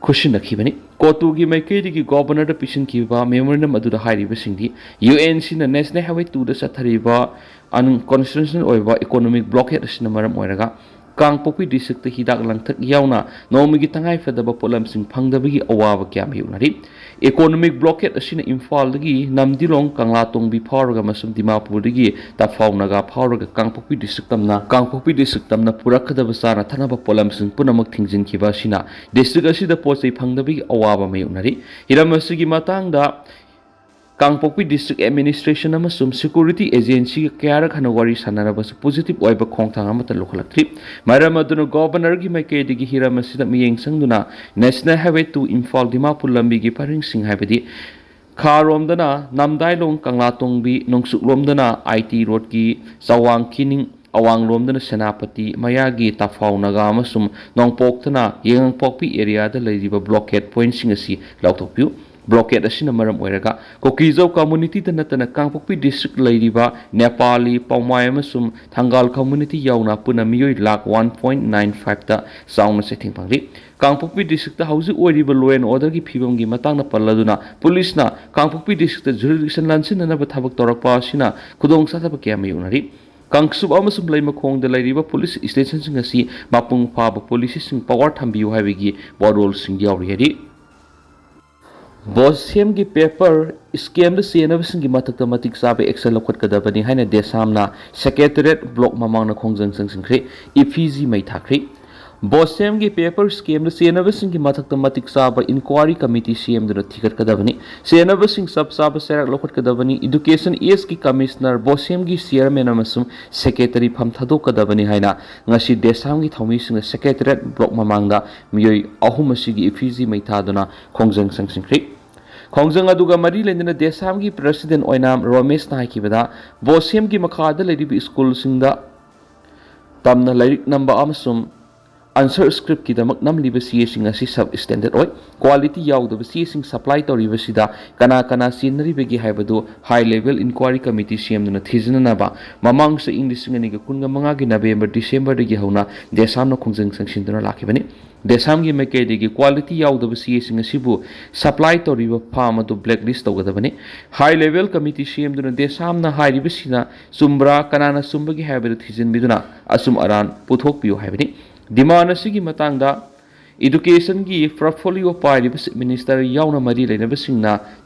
ꯈꯨꯠꯁꯤꯟꯅꯈꯤꯕꯅꯤ꯫ ꯀꯣꯇꯨꯒꯤ ꯃꯥꯏꯀꯩꯗꯒꯤ ꯒꯣꯕꯔꯅꯔꯗ ꯄꯤꯁꯤꯟꯈꯤꯕ memorandum ꯑꯗꯨꯗ ꯍꯥꯏꯔꯤꯕꯁꯤꯡꯗꯤ ꯌꯨ ꯑꯦꯟ ꯁꯤꯅ National Highway ꯇꯨꯗ ꯆꯠꯊꯔꯤꯕ unconstitutional ꯑꯣꯏꯕ economic blockade ꯑꯁꯤꯅ ꯃꯔꯝ ꯑꯣꯏꯔꯒ ꯀꯥꯡꯄꯣꯛꯄꯤ ꯗꯤꯁꯇ꯭ꯔꯤꯛꯇ ꯍꯤꯗꯥꯛ ꯂꯥꯡꯊꯛ ꯌꯥꯎꯅ ꯅꯣꯡꯃꯒꯤ ꯇꯉꯥꯏ ꯐꯗꯕ ꯄꯣꯠꯂꯝꯁꯤꯡ ꯐꯪꯗꯕꯒꯤ ꯑꯋꯥꯕ ꯀꯌꯥ ꯃꯥꯌꯣꯛꯅꯔꯤ꯫ Economic blockade ꯑꯁꯤꯅ ꯏꯝꯐꯥꯜꯗꯒꯤ ꯅꯝꯗꯤꯂꯣꯡ, ꯀꯪꯂꯥꯇꯣꯡꯕꯤ ꯐꯥꯎꯔꯒ ꯑꯃꯁꯨꯡ ꯗꯤꯃꯥꯄꯨꯔꯗꯒꯤ ꯇꯐꯥꯎ ꯅꯥꯒꯥ ꯐꯥꯎꯔꯒ ꯀꯥꯡꯄꯣꯛꯄꯤ ꯗꯤꯁꯇ꯭ꯔꯤꯛ ꯇꯝꯅ, ꯀꯥꯡꯄꯣꯛꯄꯤ ꯗꯤꯁꯇ꯭ꯔꯤꯛ ꯇꯝꯅ ꯄꯨꯔꯛꯀꯗꯕ ꯆꯥꯅ ꯊꯛꯅꯕ ꯄꯣꯠꯂꯝꯁꯤꯡ ꯄꯨꯝꯅꯃꯛ ꯊꯤꯡꯖꯤꯟꯈꯤꯕ ꯑꯁꯤꯅ ꯗꯤꯁꯇ꯭ꯔꯤꯛ ꯑꯁꯤꯗ ꯄꯣꯠ ꯆꯩ ꯐꯪꯗꯕꯒꯤ ꯑꯋꯥꯕ ꯃꯥꯌꯣꯛꯅꯔꯤ꯫ ꯍꯤꯔꯝ ꯑꯁꯤꯒꯤ ꯃꯇꯥꯡꯗ ꯀꯥꯡꯄꯣꯛꯄꯤ ꯗꯤꯁꯇ꯭ꯔꯤꯛ ꯑꯦꯗꯃꯤꯅꯤꯁꯇ꯭ꯔꯦꯁꯟ ꯑꯃꯁꯨꯡ ꯁꯦꯀ꯭ꯌꯨꯔꯤꯇꯤ ꯑꯦꯖꯦꯟꯁꯤꯒ ꯀꯌꯥꯔꯛ ꯍꯟꯅ ꯋꯥꯔꯤ ꯁꯥꯟꯅꯔꯕꯁꯨ positive ꯑꯣꯏꯕ ꯈꯣꯡꯊꯥꯡ ꯑꯃꯠꯇ ꯂꯧꯈꯠꯂꯛꯇ꯭ꯔꯤ꯫ ꯃꯔꯝ ꯑꯗꯨꯅ ꯒꯣꯕꯔꯅꯔꯒꯤ ꯃꯥꯏꯀꯩꯗꯒꯤ ꯍꯤꯔꯝ ꯑꯁꯤꯗ ꯃꯤꯠꯌꯦꯡ ꯆꯪꯗꯨꯅ National Highway two Imphal Dimapur ꯂꯝꯕꯤꯒꯤ ꯄꯔꯤꯡꯁꯤꯡ ꯍꯥꯏꯕꯗꯤ ꯈꯥꯔꯣꯝꯗꯅ ꯅꯝꯗꯥꯏꯂꯣꯡ ꯀꯪꯂꯥꯇꯣꯡꯕꯤ, ꯅꯣꯡꯆꯨꯞꯂꯣꯝꯗꯅ ꯑꯥꯏ ꯇꯤ ꯔꯣꯗꯀꯤ ꯆꯋꯥꯡ ꯈꯤꯅꯤꯡ, ꯑꯋꯥꯡꯂꯣꯝꯗꯅ ꯁꯦꯅꯥꯄꯇꯤ, ꯃꯌꯥꯒꯤ ꯇꯐꯥꯎ ꯅꯥꯒꯥ ꯑꯃꯁꯨꯡ ꯅꯣꯡꯄꯣꯛꯇꯅ ꯌꯥꯏꯉꯪꯄꯣꯛꯄꯤ ꯑꯦꯔꯤꯌꯥꯗ ꯂꯩꯔꯤꯕ blockade ꯄꯣꯏꯟꯠꯁꯤꯡ ꯑꯁꯤ ꯂꯥꯎꯊꯣꯛꯄꯤꯌꯨ꯫ Blockade ꯑꯁꯤꯅ ꯃꯔꯝ ꯑꯣꯏꯔꯒ ꯀꯨꯀꯤꯖꯧ ꯀꯝꯃ꯭ꯌꯨꯅꯤꯇꯤꯗ ꯅꯠꯇꯅ ꯀꯥꯡꯄꯣꯛꯄꯤ ꯗꯤꯁꯇ꯭ꯔꯤꯛ ꯂꯩꯔꯤꯕ ꯅꯦꯄꯥꯂꯤ, ꯄꯥꯎꯃꯥꯏ ꯑꯃꯁꯨꯡ ꯊꯪꯒꯥꯜ ꯀꯝꯃ꯭ꯌꯨꯅꯤꯇꯤ ꯌꯥꯎꯅ ꯄꯨꯟꯅ ꯃꯤꯑꯣꯏ ꯂꯥꯈ ꯋꯥꯟ ꯄꯣꯏꯟꯠ ꯅꯥꯏꯟ ꯐꯥꯏꯚꯇ ꯆꯥꯎꯅ ꯆꯩꯊꯦꯡ ꯐꯪꯂꯤ꯫ ꯀꯥꯡꯄꯣꯛꯄꯤ ꯗꯤꯁꯇ꯭ꯔꯤꯛꯇ ꯍꯧꯖꯤꯛ ꯑꯣꯏꯔꯤꯕ law and orderꯒꯤ ꯐꯤꯕꯝꯒꯤ ꯃꯇꯥꯡꯗ ꯄꯜꯂꯗꯨꯅ ꯄꯨꯂꯤꯁꯅ ꯀꯥꯡꯄꯣꯛꯄꯤ ꯗꯤꯁꯇ꯭ꯔꯤꯛꯇ jurisdiction ꯂꯥꯟꯁꯤꯟꯅꯅꯕ ꯊꯕꯛ ꯇꯧꯔꯛꯄ ꯑꯁꯤꯅ ꯈꯨꯗꯣꯡꯆꯥꯗꯕ ꯀꯌꯥ ꯃꯥꯌꯣꯛꯅꯔꯤ꯫ ꯀꯥꯡꯆꯨꯞ ꯑꯃꯁꯨꯡ ꯂꯩꯃꯈꯣꯡꯗ ꯂꯩꯔꯤꯕ ꯄꯨꯂꯤꯁ ꯁ꯭ꯇꯦꯁꯟꯁꯤꯡ ꯑꯁꯤ ꯃꯄꯨꯡ ꯐꯥꯕ ꯄꯨꯂꯤꯁꯁꯤꯡ power ꯊꯝꯕꯤꯌꯨ ꯍꯥꯏꯕꯒꯤ ꯋꯥꯔꯣꯜꯁꯤꯡ ꯌꯥꯎꯔꯤ ꯍꯥꯏꯔꯤ꯫ ꯕꯣꯁꯦꯝꯒꯤ paper scamꯗ ꯆꯦꯟꯅꯕꯁꯤꯡꯒꯤ ꯃꯊꯛꯇ ꯃꯇꯤꯛ ꯆꯥꯕ action ꯂꯧꯈꯠꯀꯗꯕꯅꯤ ꯍꯥꯏꯅ ꯗꯦꯁꯥꯝꯅ Secretariat block ꯃꯃꯥꯡꯗ ꯈꯣꯡꯖꯪ ꯆꯪꯁꯤꯟꯈ꯭ꯔꯦ꯫ ꯏꯐꯤꯖꯤ ꯃꯩ ꯊꯥꯈ꯭ꯔꯦ꯫ ꯕꯣꯁꯦꯝꯒꯤ paper scamꯗ ꯆꯦꯟꯅꯕꯁꯤꯡꯒꯤ ꯃꯊꯛꯇ ꯃꯇꯤꯛ ꯆꯥꯕ inquiry committee ꯁꯦꯝꯗꯨꯅ ꯊꯤꯒꯠꯀꯗꯕꯅꯤ꯫ ꯆꯦꯟꯅꯕꯁꯤꯡ ꯆꯞ ꯆꯥꯕ ꯆꯩꯔꯥꯛ ꯂꯧꯈꯠꯀꯗꯕꯅꯤ꯫ Education Sꯒꯤ commissioner, ꯕꯣꯁꯦꯝꯒꯤ chairman ꯑꯃꯁꯨꯡ secretary ꯐꯝ ꯊꯥꯗꯣꯛꯀꯗꯕꯅꯤ ꯍꯥꯏꯅ ꯉꯁꯤ ꯗꯦꯁꯥꯝꯒꯤ ꯊꯧꯃꯤꯁꯤꯡꯅ Secretariat block ꯃꯃꯥꯡꯗ ꯃꯤꯑꯣꯏ ꯑꯍꯨꯝ ꯑꯁꯤꯒꯤ ꯏꯐꯤꯖꯤ ꯃꯩ ꯊꯥꯗꯨꯅ ꯈꯣꯡꯖꯪ ꯆꯪꯁꯤꯟꯈ꯭ꯔꯦ꯫ ꯈꯣꯡꯖꯪ ꯑꯗꯨꯒ ꯃꯔꯤ ꯂꯩꯅꯅ ꯗꯦꯁꯥꯝꯒꯤ president ꯑꯣꯏꯅꯥꯝ ꯔꯣꯃꯦꯁꯅ ꯍꯥꯏꯈꯤꯕꯗ, ꯕꯣꯁꯦꯝꯒꯤ ꯃꯈꯥꯗ ꯂꯩꯔꯤꯕ ꯁ꯭ꯀꯨꯜꯁꯤꯡꯗ ꯇꯝꯅ ꯂꯥꯏꯔꯤꯛ ꯅꯝꯕ ꯑꯃꯁꯨꯡ answer scriptꯀꯤꯗꯃꯛ ꯅꯝꯂꯤꯕ ꯆꯦꯁꯤꯡ ꯑꯁꯤ substandard ꯑꯣꯏ꯫ Quality ꯌꯥꯎꯗꯕ ꯆꯦꯁꯤꯡ supply ꯇꯧꯔꯤꯕꯁꯤꯗ ꯀꯅꯥ ꯀꯅꯥ ꯆꯦꯟꯅꯔꯤꯕꯒꯦ ꯍꯥꯏꯕꯗꯨ high level inquiry committee ꯁꯦꯝꯗꯨꯅ ꯊꯤꯖꯤꯟꯅꯅꯕ ꯃꯃꯥꯡ ꯆꯍꯤ ꯏꯪ ꯂꯤꯁꯤꯡ ꯑꯅꯤꯒ ꯀꯨꯟꯒ ꯃꯉꯥꯒꯤ November Decemberꯗꯒꯤ ꯍꯧꯅ ꯗꯦꯁꯥꯝꯅ ꯈꯣꯡꯖꯪ ꯆꯪꯁꯤꯟꯗꯨꯅ ꯂꯥꯛꯈꯤꯕꯅꯤ꯫ ꯗꯦꯁꯥꯝꯒꯤ ꯃꯥꯏꯀꯩꯗꯒꯤ quality ꯌꯥꯎꯗꯕ ꯆꯦꯁꯤꯡ ꯑꯁꯤꯕꯨ supply ꯇꯧꯔꯤꯕ firm ꯑꯗꯨ blacklist ꯇꯧꯒꯗꯕꯅꯤ꯫ High level committee ꯁꯦꯝꯗꯨꯅ ꯗꯦꯁꯥꯝꯅ ꯍꯥꯏꯔꯤꯕꯁꯤꯅ ꯆꯨꯝꯕ꯭ꯔꯥ, ꯀꯅꯥꯅ ꯆꯨꯝꯕꯒꯦ ꯍꯥꯏꯕꯗꯨ ꯊꯤꯖꯤꯟꯕꯤꯗꯨꯅ ꯑꯆꯨꯝ ꯑꯔꯥꯟ ꯄꯨꯊꯣꯛꯄꯤꯌꯨ ꯍꯥꯏꯕꯅꯤ꯫ Demand ꯑꯁꯤꯒꯤ ꯃꯇꯥꯡꯗ educationꯒꯤ portfolio ꯄꯥꯏꯔꯤꯕ Chief Minister ꯌꯥꯎꯅ ꯃꯔꯤ ꯂꯩꯅꯕꯁꯤꯡꯅ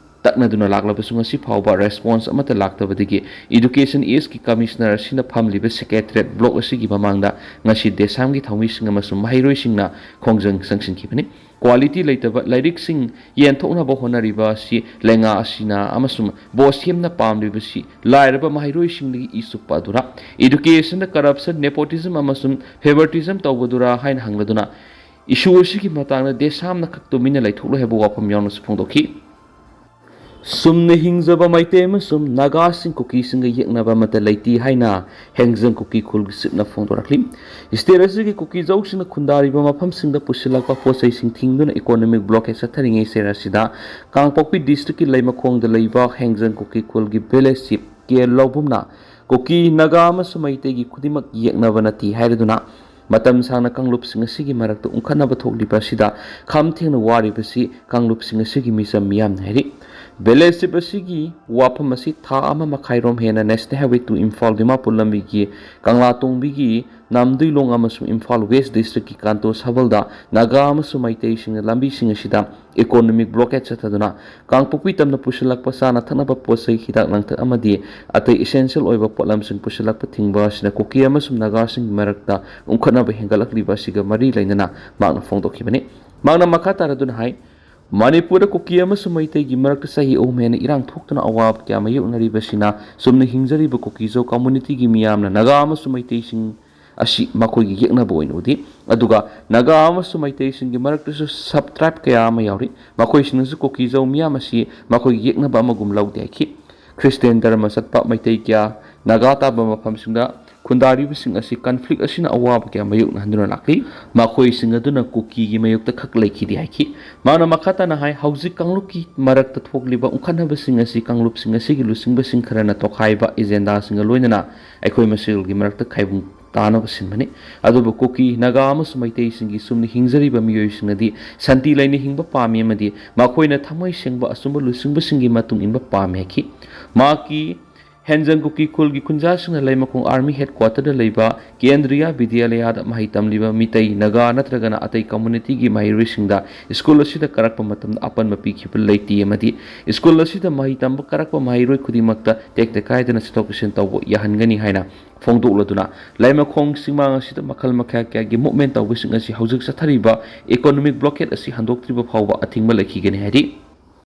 ꯇꯛꯅꯗꯨꯅ ꯂꯥꯛꯂꯕꯁꯨ, ꯉꯁꯤ ꯐꯥꯎꯕ response ꯑꯃꯠꯇ ꯂꯥꯛꯇꯕꯗꯒꯤ Education Eastꯀꯤ Commissioner ꯑꯁꯤꯅ ꯐꯝꯂꯤꯕ Secretariat block ꯑꯁꯤꯒꯤ ꯃꯃꯥꯡꯗ ꯉꯁꯤ ꯗꯦꯁꯥꯝꯒꯤ ꯊꯧꯃꯤꯁꯤꯡ ꯑꯃꯁꯨꯡ ꯃꯍꯩꯔꯣꯏꯁꯤꯡꯅ ꯈꯣꯡꯖꯪ ꯆꯪꯁꯤꯟꯈꯤꯕꯅꯤ꯫ Quality ꯂꯩꯇꯕ ꯂꯥꯏꯔꯤꯛꯁꯤꯡ ꯌꯦꯟꯊꯣꯛꯅꯕ ꯍꯣꯠꯅꯔꯤꯕ ꯑꯁꯤ ꯂꯩꯉꯥꯛ ꯑꯁꯤꯅ ꯑꯃꯁꯨꯡ ꯕꯣꯁꯦꯝꯅ ꯄꯥꯝꯂꯤꯕꯁꯤ ꯂꯥꯏꯔꯕ ꯃꯍꯩꯔꯣꯏꯁꯤꯡꯗꯒꯤ ꯏ ꯆꯨꯞꯄ ꯑꯗꯨꯔ, educationꯗ corruption, nepotism ꯑꯃꯁꯨꯡ favoritism ꯇꯧꯕꯗꯨꯔ ꯍꯥꯏꯅ ꯍꯪꯂꯗꯨꯅ, issue ꯑꯁꯤꯒꯤ ꯃꯇꯥꯡꯗ ꯗꯦꯁꯥꯝꯅ ꯈꯛ ꯇꯨꯃꯤꯟꯅ ꯂꯩꯊꯣꯛꯂꯣꯏ ꯍꯥꯏꯕ ꯋꯥꯐꯝ ꯌꯥꯎꯅꯁꯨ ꯐꯣꯡꯗꯣꯛꯈꯤ꯫ ꯁꯨꯝꯅ ꯍꯤꯡꯖꯕ ꯃꯩꯇꯩ ꯑꯃꯁꯨꯡ ꯅꯥꯒꯥꯁꯤꯡ ꯀꯨꯀꯤꯁꯤꯡꯒ ꯌꯦꯛꯅꯕ ꯑꯃꯠꯇ ꯂꯩꯇꯦ ꯍꯥꯏꯅ ꯍꯦꯡꯖꯪ ꯀꯨꯀꯤ ꯈꯨꯜꯒꯤ ꯆꯤꯞꯅ ꯐꯣꯡꯗꯣꯔꯛꯂꯤ꯫ State ꯑꯁꯤꯒꯤ ꯀꯨꯀꯤꯖꯧꯁꯤꯡꯅ ꯈꯨꯟꯗꯥꯔꯤꯕ ꯃꯐꯝꯁꯤꯡꯗ ꯄꯨꯁꯤꯜꯂꯛꯄ ꯄꯣꯠ ꯆꯩꯁꯤꯡ ꯊꯤꯡꯗꯨꯅ economic blockade ꯆꯠꯊꯔꯤꯉꯩ ꯁꯦꯔ ꯑꯁꯤꯗ ꯀꯥꯡꯄꯣꯛꯄꯤ districtꯀꯤ ꯂꯩꯃꯈꯣꯡꯗ ꯂꯩꯕ ꯍꯦꯡꯖꯪ ꯀꯨꯀꯤ ꯈꯨꯜꯒꯤ village chief ꯀꯦ ꯂꯧꯕꯨꯝꯅ ꯀꯨꯀꯤ, ꯅꯥꯒꯥ ꯑꯃꯁꯨꯡ ꯃꯩꯇꯩꯒꯤ ꯈꯨꯗꯤꯡꯃꯛ ꯌꯦꯛꯅꯕ ꯅꯠꯇꯦ ꯍꯥꯏꯔꯗꯨꯅ, ꯃꯇꯝ ꯁꯥꯡꯅ ꯀꯥꯡꯂꯨꯞꯁꯤꯡ ꯑꯁꯤꯒꯤ ꯃꯔꯛꯇ ꯎꯪꯈꯠꯅꯕ ꯊꯣꯛꯂꯤꯕ ꯑꯁꯤꯗ ꯈꯝ ꯊꯦꯡꯅ ꯋꯥꯔꯤꯕꯁꯤ ꯀꯥꯡꯂꯨꯞꯁꯤꯡ ꯑꯁꯤꯒꯤ ꯃꯤꯆꯝ ꯃꯤꯌꯥꯝꯅ ꯍꯥꯏꯔꯤ꯫ Village chief ꯑꯁꯤꯒꯤ ꯋꯥꯐꯝ ꯑꯁꯤ ꯊꯥ ꯑꯃ ꯃꯈꯥꯏꯔꯣꯝ ꯍꯦꯟꯅ National Highway two Imphal Dimapur ꯂꯝꯕꯤꯒꯤ ꯀꯪꯂꯥꯇꯣꯡꯕꯤꯒꯤ ꯅꯥꯝꯗꯨꯏꯂꯣꯡ ꯑꯃꯁꯨꯡ ꯏꯝꯐꯥꯜ West districtꯀꯤ ꯀꯥꯟꯇꯣ ꯁꯕꯜꯗ ꯅꯥꯒꯥ ꯑꯃꯁꯨꯡ ꯃꯩꯇꯩꯁꯤꯡꯅ ꯂꯝꯕꯤꯁꯤꯡ ꯑꯁꯤꯗ economic blockade ꯆꯠꯊꯗꯨꯅ ꯀꯥꯡꯄꯣꯛꯄꯤ ꯇꯝꯅ ꯄꯨꯁꯤꯜꯂꯛꯄ ꯆꯥꯅ ꯊꯛꯅꯕ ꯄꯣꯠ ꯆꯩ, ꯍꯤꯗꯥꯛ ꯂꯥꯡꯊꯛ ꯑꯃꯗꯤ ꯑꯇꯩ essential ꯑꯣꯏꯕ ꯄꯣꯠꯂꯝꯁꯤꯡ ꯄꯨꯁꯤꯜꯂꯛꯄ ꯊꯤꯡꯕ ꯑꯁꯤꯅ ꯀꯨꯀꯤ ꯑꯃꯁꯨꯡ ꯅꯥꯒꯥꯁꯤꯡꯒꯤ ꯃꯔꯛꯇ ꯎꯪꯈꯠꯅꯕ ꯍꯦꯟꯒꯠꯂꯛꯂꯤꯕ ꯑꯁꯤꯒ ꯃꯔꯤ ꯂꯩꯅꯅ ꯃꯍꯥꯛꯅ ꯐꯣꯡꯗꯣꯛꯈꯤꯕꯅꯤ꯫ ꯃꯍꯥꯛꯅ ꯃꯈꯥ ꯇꯥꯔꯗꯨꯅ ꯍꯥꯏ, ꯃꯅꯤꯄꯨꯔꯗ ꯀꯨꯀꯤ ꯑꯃꯁꯨꯡ ꯃꯩꯇꯩꯒꯤ ꯃꯔꯛꯇ ꯆꯍꯤ ꯑꯍꯨꯝ ꯍꯦꯟꯅ ꯏꯔꯥꯡ ꯊꯣꯛꯇꯨꯅ ꯑꯋꯥꯕ ꯀꯌꯥ ꯃꯥꯌꯣꯛꯅꯔꯤꯕꯁꯤꯅ ꯆꯨꯝꯅ ꯍꯤꯡꯖꯔꯤꯕ ꯀꯨꯀꯤꯖꯧ communityꯒꯤ ꯃꯤꯌꯥꯝꯅ ꯅꯥꯒꯥ ꯑꯃꯁꯨꯡ ꯃꯩꯇꯩꯁꯤꯡ ꯑꯁꯤ ꯃꯈꯣꯏꯒꯤ ꯌꯦꯛꯅꯕ ꯑꯣꯏꯅ ꯎꯗꯦ꯫ ꯑꯗꯨꯒ ꯅꯥꯒꯥ ꯑꯃꯁꯨꯡ ꯃꯩꯇꯩꯁꯤꯡꯒꯤ ꯃꯔꯛꯇꯁꯨ sub tribe ꯀꯌꯥ ꯑꯃ ꯌꯥꯎꯔꯤ꯫ ꯃꯈꯣꯏꯁꯤꯡꯅꯁꯨ ꯀꯨꯀꯤ ꯖꯧ ꯃꯤꯌꯥꯝ ꯑꯁꯤ ꯃꯈꯣꯏꯒꯤ ꯌꯦꯛꯅꯕ ꯑꯃꯒꯨꯝ ꯂꯧꯗꯦ ꯍꯥꯏꯈꯤ꯫ ꯈ꯭ꯔꯤꯁꯇꯤꯌꯥꯟ ꯙꯔꯃ ꯆꯠꯄ ꯃꯩꯇꯩ ꯀꯌꯥ ꯅꯥꯒꯥ ꯇꯥꯕ ꯃꯐꯝꯁꯤꯡꯗ ꯈꯨꯟꯗꯥꯔꯤꯕꯁꯤꯡ ꯑꯁꯤ conflict ꯑꯁꯤꯅ ꯑꯋꯥꯕ ꯀꯌꯥ ꯃꯥꯌꯣꯛꯅꯍꯟꯗꯨꯅ ꯂꯥꯛꯂꯤ꯫ ꯃꯈꯣꯏꯁꯤꯡ ꯑꯗꯨꯅ ꯀꯨꯀꯤꯒꯤ ꯃꯥꯌꯣꯛꯇ ꯈꯛ ꯂꯩꯈꯤꯗꯦ ꯍꯥꯏꯈꯤ꯫ ꯃꯥꯅ ꯃꯈꯥ ꯇꯥꯅ ꯍꯥꯏ, ꯍꯧꯖꯤꯛ ꯀꯥꯡꯂꯨꯞꯀꯤ ꯃꯔꯛꯇ ꯊꯣꯛꯂꯤꯕ ꯎꯪꯈꯠꯅꯕꯁꯤꯡ ꯑꯁꯤ ꯀꯥꯡꯂꯨꯞꯁꯤꯡ ꯑꯁꯤꯒꯤ ꯂꯨꯆꯤꯡꯕꯁꯤꯡ ꯈꯔꯅ ꯇꯣꯈꯥꯏꯕ ꯑꯦꯖꯦꯟꯗꯥꯁꯤꯡꯒ ꯂꯣꯏꯅꯅ ꯑꯩꯈꯣꯏ ꯃꯁꯦꯜꯒꯤ ꯃꯔꯛꯇ ꯈꯥꯏꯕꯨꯡ ꯇꯥꯅꯕ ꯁꯤꯟꯕꯅꯤ꯫ ꯑꯗꯨꯕꯨ ꯀꯨꯀꯤ, ꯅꯥꯒꯥ ꯑꯃꯁꯨꯡ ꯃꯩꯇꯩꯁꯤꯡꯒꯤ ꯆꯨꯝꯅ ꯍꯤꯡꯖꯔꯤꯕ ꯃꯤꯑꯣꯏꯁꯤꯡꯅꯗꯤ ꯁꯥꯟꯇꯤ ꯂꯩꯅ ꯍꯤꯡꯕ ꯄꯥꯝꯃꯤ ꯑꯃꯗꯤ ꯃꯈꯣꯏꯅ ꯊꯃꯣꯏ ꯁꯦꯡꯕ ꯑꯆꯨꯝꯕ ꯂꯨꯆꯤꯡꯕꯁꯤꯡꯒꯤ ꯃꯇꯨꯡ ꯏꯟꯕ ꯄꯥꯝꯃꯤ ꯍꯥꯏꯈꯤ꯫ ꯃꯍꯥꯛꯀꯤ ꯍꯦꯟꯖꯪ ꯀꯨꯀꯤ ꯈꯨꯜꯒꯤ ꯈꯨꯟꯖꯥꯁꯤꯡꯅ ꯂꯩꯃꯈꯣꯡ army headquarter ꯗ ꯂꯩꯕ ꯀꯦꯟꯗ꯭ꯔꯤꯌꯥ ꯕꯤꯗ꯭ꯌꯥꯂꯌꯥꯗ ꯃꯍꯩ ꯇꯝꯂꯤꯕ ꯃꯤꯇꯩ, ꯅꯥꯒꯥ ꯅꯠꯇ꯭ꯔꯒꯅ ꯑꯇꯩ community ꯒꯤ ꯃꯍꯩꯔꯣꯏꯁꯤꯡꯗ ꯁ꯭ꯀꯨꯜ ꯑꯁꯤꯗ ꯀꯥꯔꯛꯄ ꯃꯇꯝꯗ ꯑꯄꯟꯕ ꯄꯤꯈꯤꯕ ꯂꯩꯇꯦ ꯑꯃꯗꯤ ꯁ꯭ꯀꯨꯜ ꯑꯁꯤꯗ ꯃꯍꯩ ꯇꯝꯕ ꯀꯥꯔꯛꯄ ꯃꯍꯩꯔꯣꯏ ꯈꯨꯗꯤꯡꯃꯛꯇ ꯇꯦꯛꯇ ꯀꯥꯏꯗꯅ ꯆꯠꯊꯣꯛ ꯆꯠꯁꯤꯟ ꯇꯧꯕ ꯌꯥꯍꯟꯒꯅꯤ ꯍꯥꯏꯅ ꯐꯣꯡꯗꯣꯛꯂꯗꯨꯅ ꯂꯩꯃꯈꯣꯡ ꯆꯤꯡꯃꯥꯡ ꯑꯁꯤꯗ ꯃꯈꯜ ꯃꯈꯥ ꯀꯌꯥꯒꯤ movement ꯇꯧꯕꯁꯤꯡ ꯑꯁꯤ ꯍꯧꯖꯤꯛ ꯆꯠꯊꯔꯤꯕ economic blockade ꯑꯁꯤ ꯍꯟꯗꯣꯛꯇ꯭ꯔꯤꯕ ꯐꯥꯎꯕ ꯑꯊꯤꯡꯕ ꯂꯩꯈꯤꯒꯅꯤ ꯍꯥꯏꯔꯤ꯫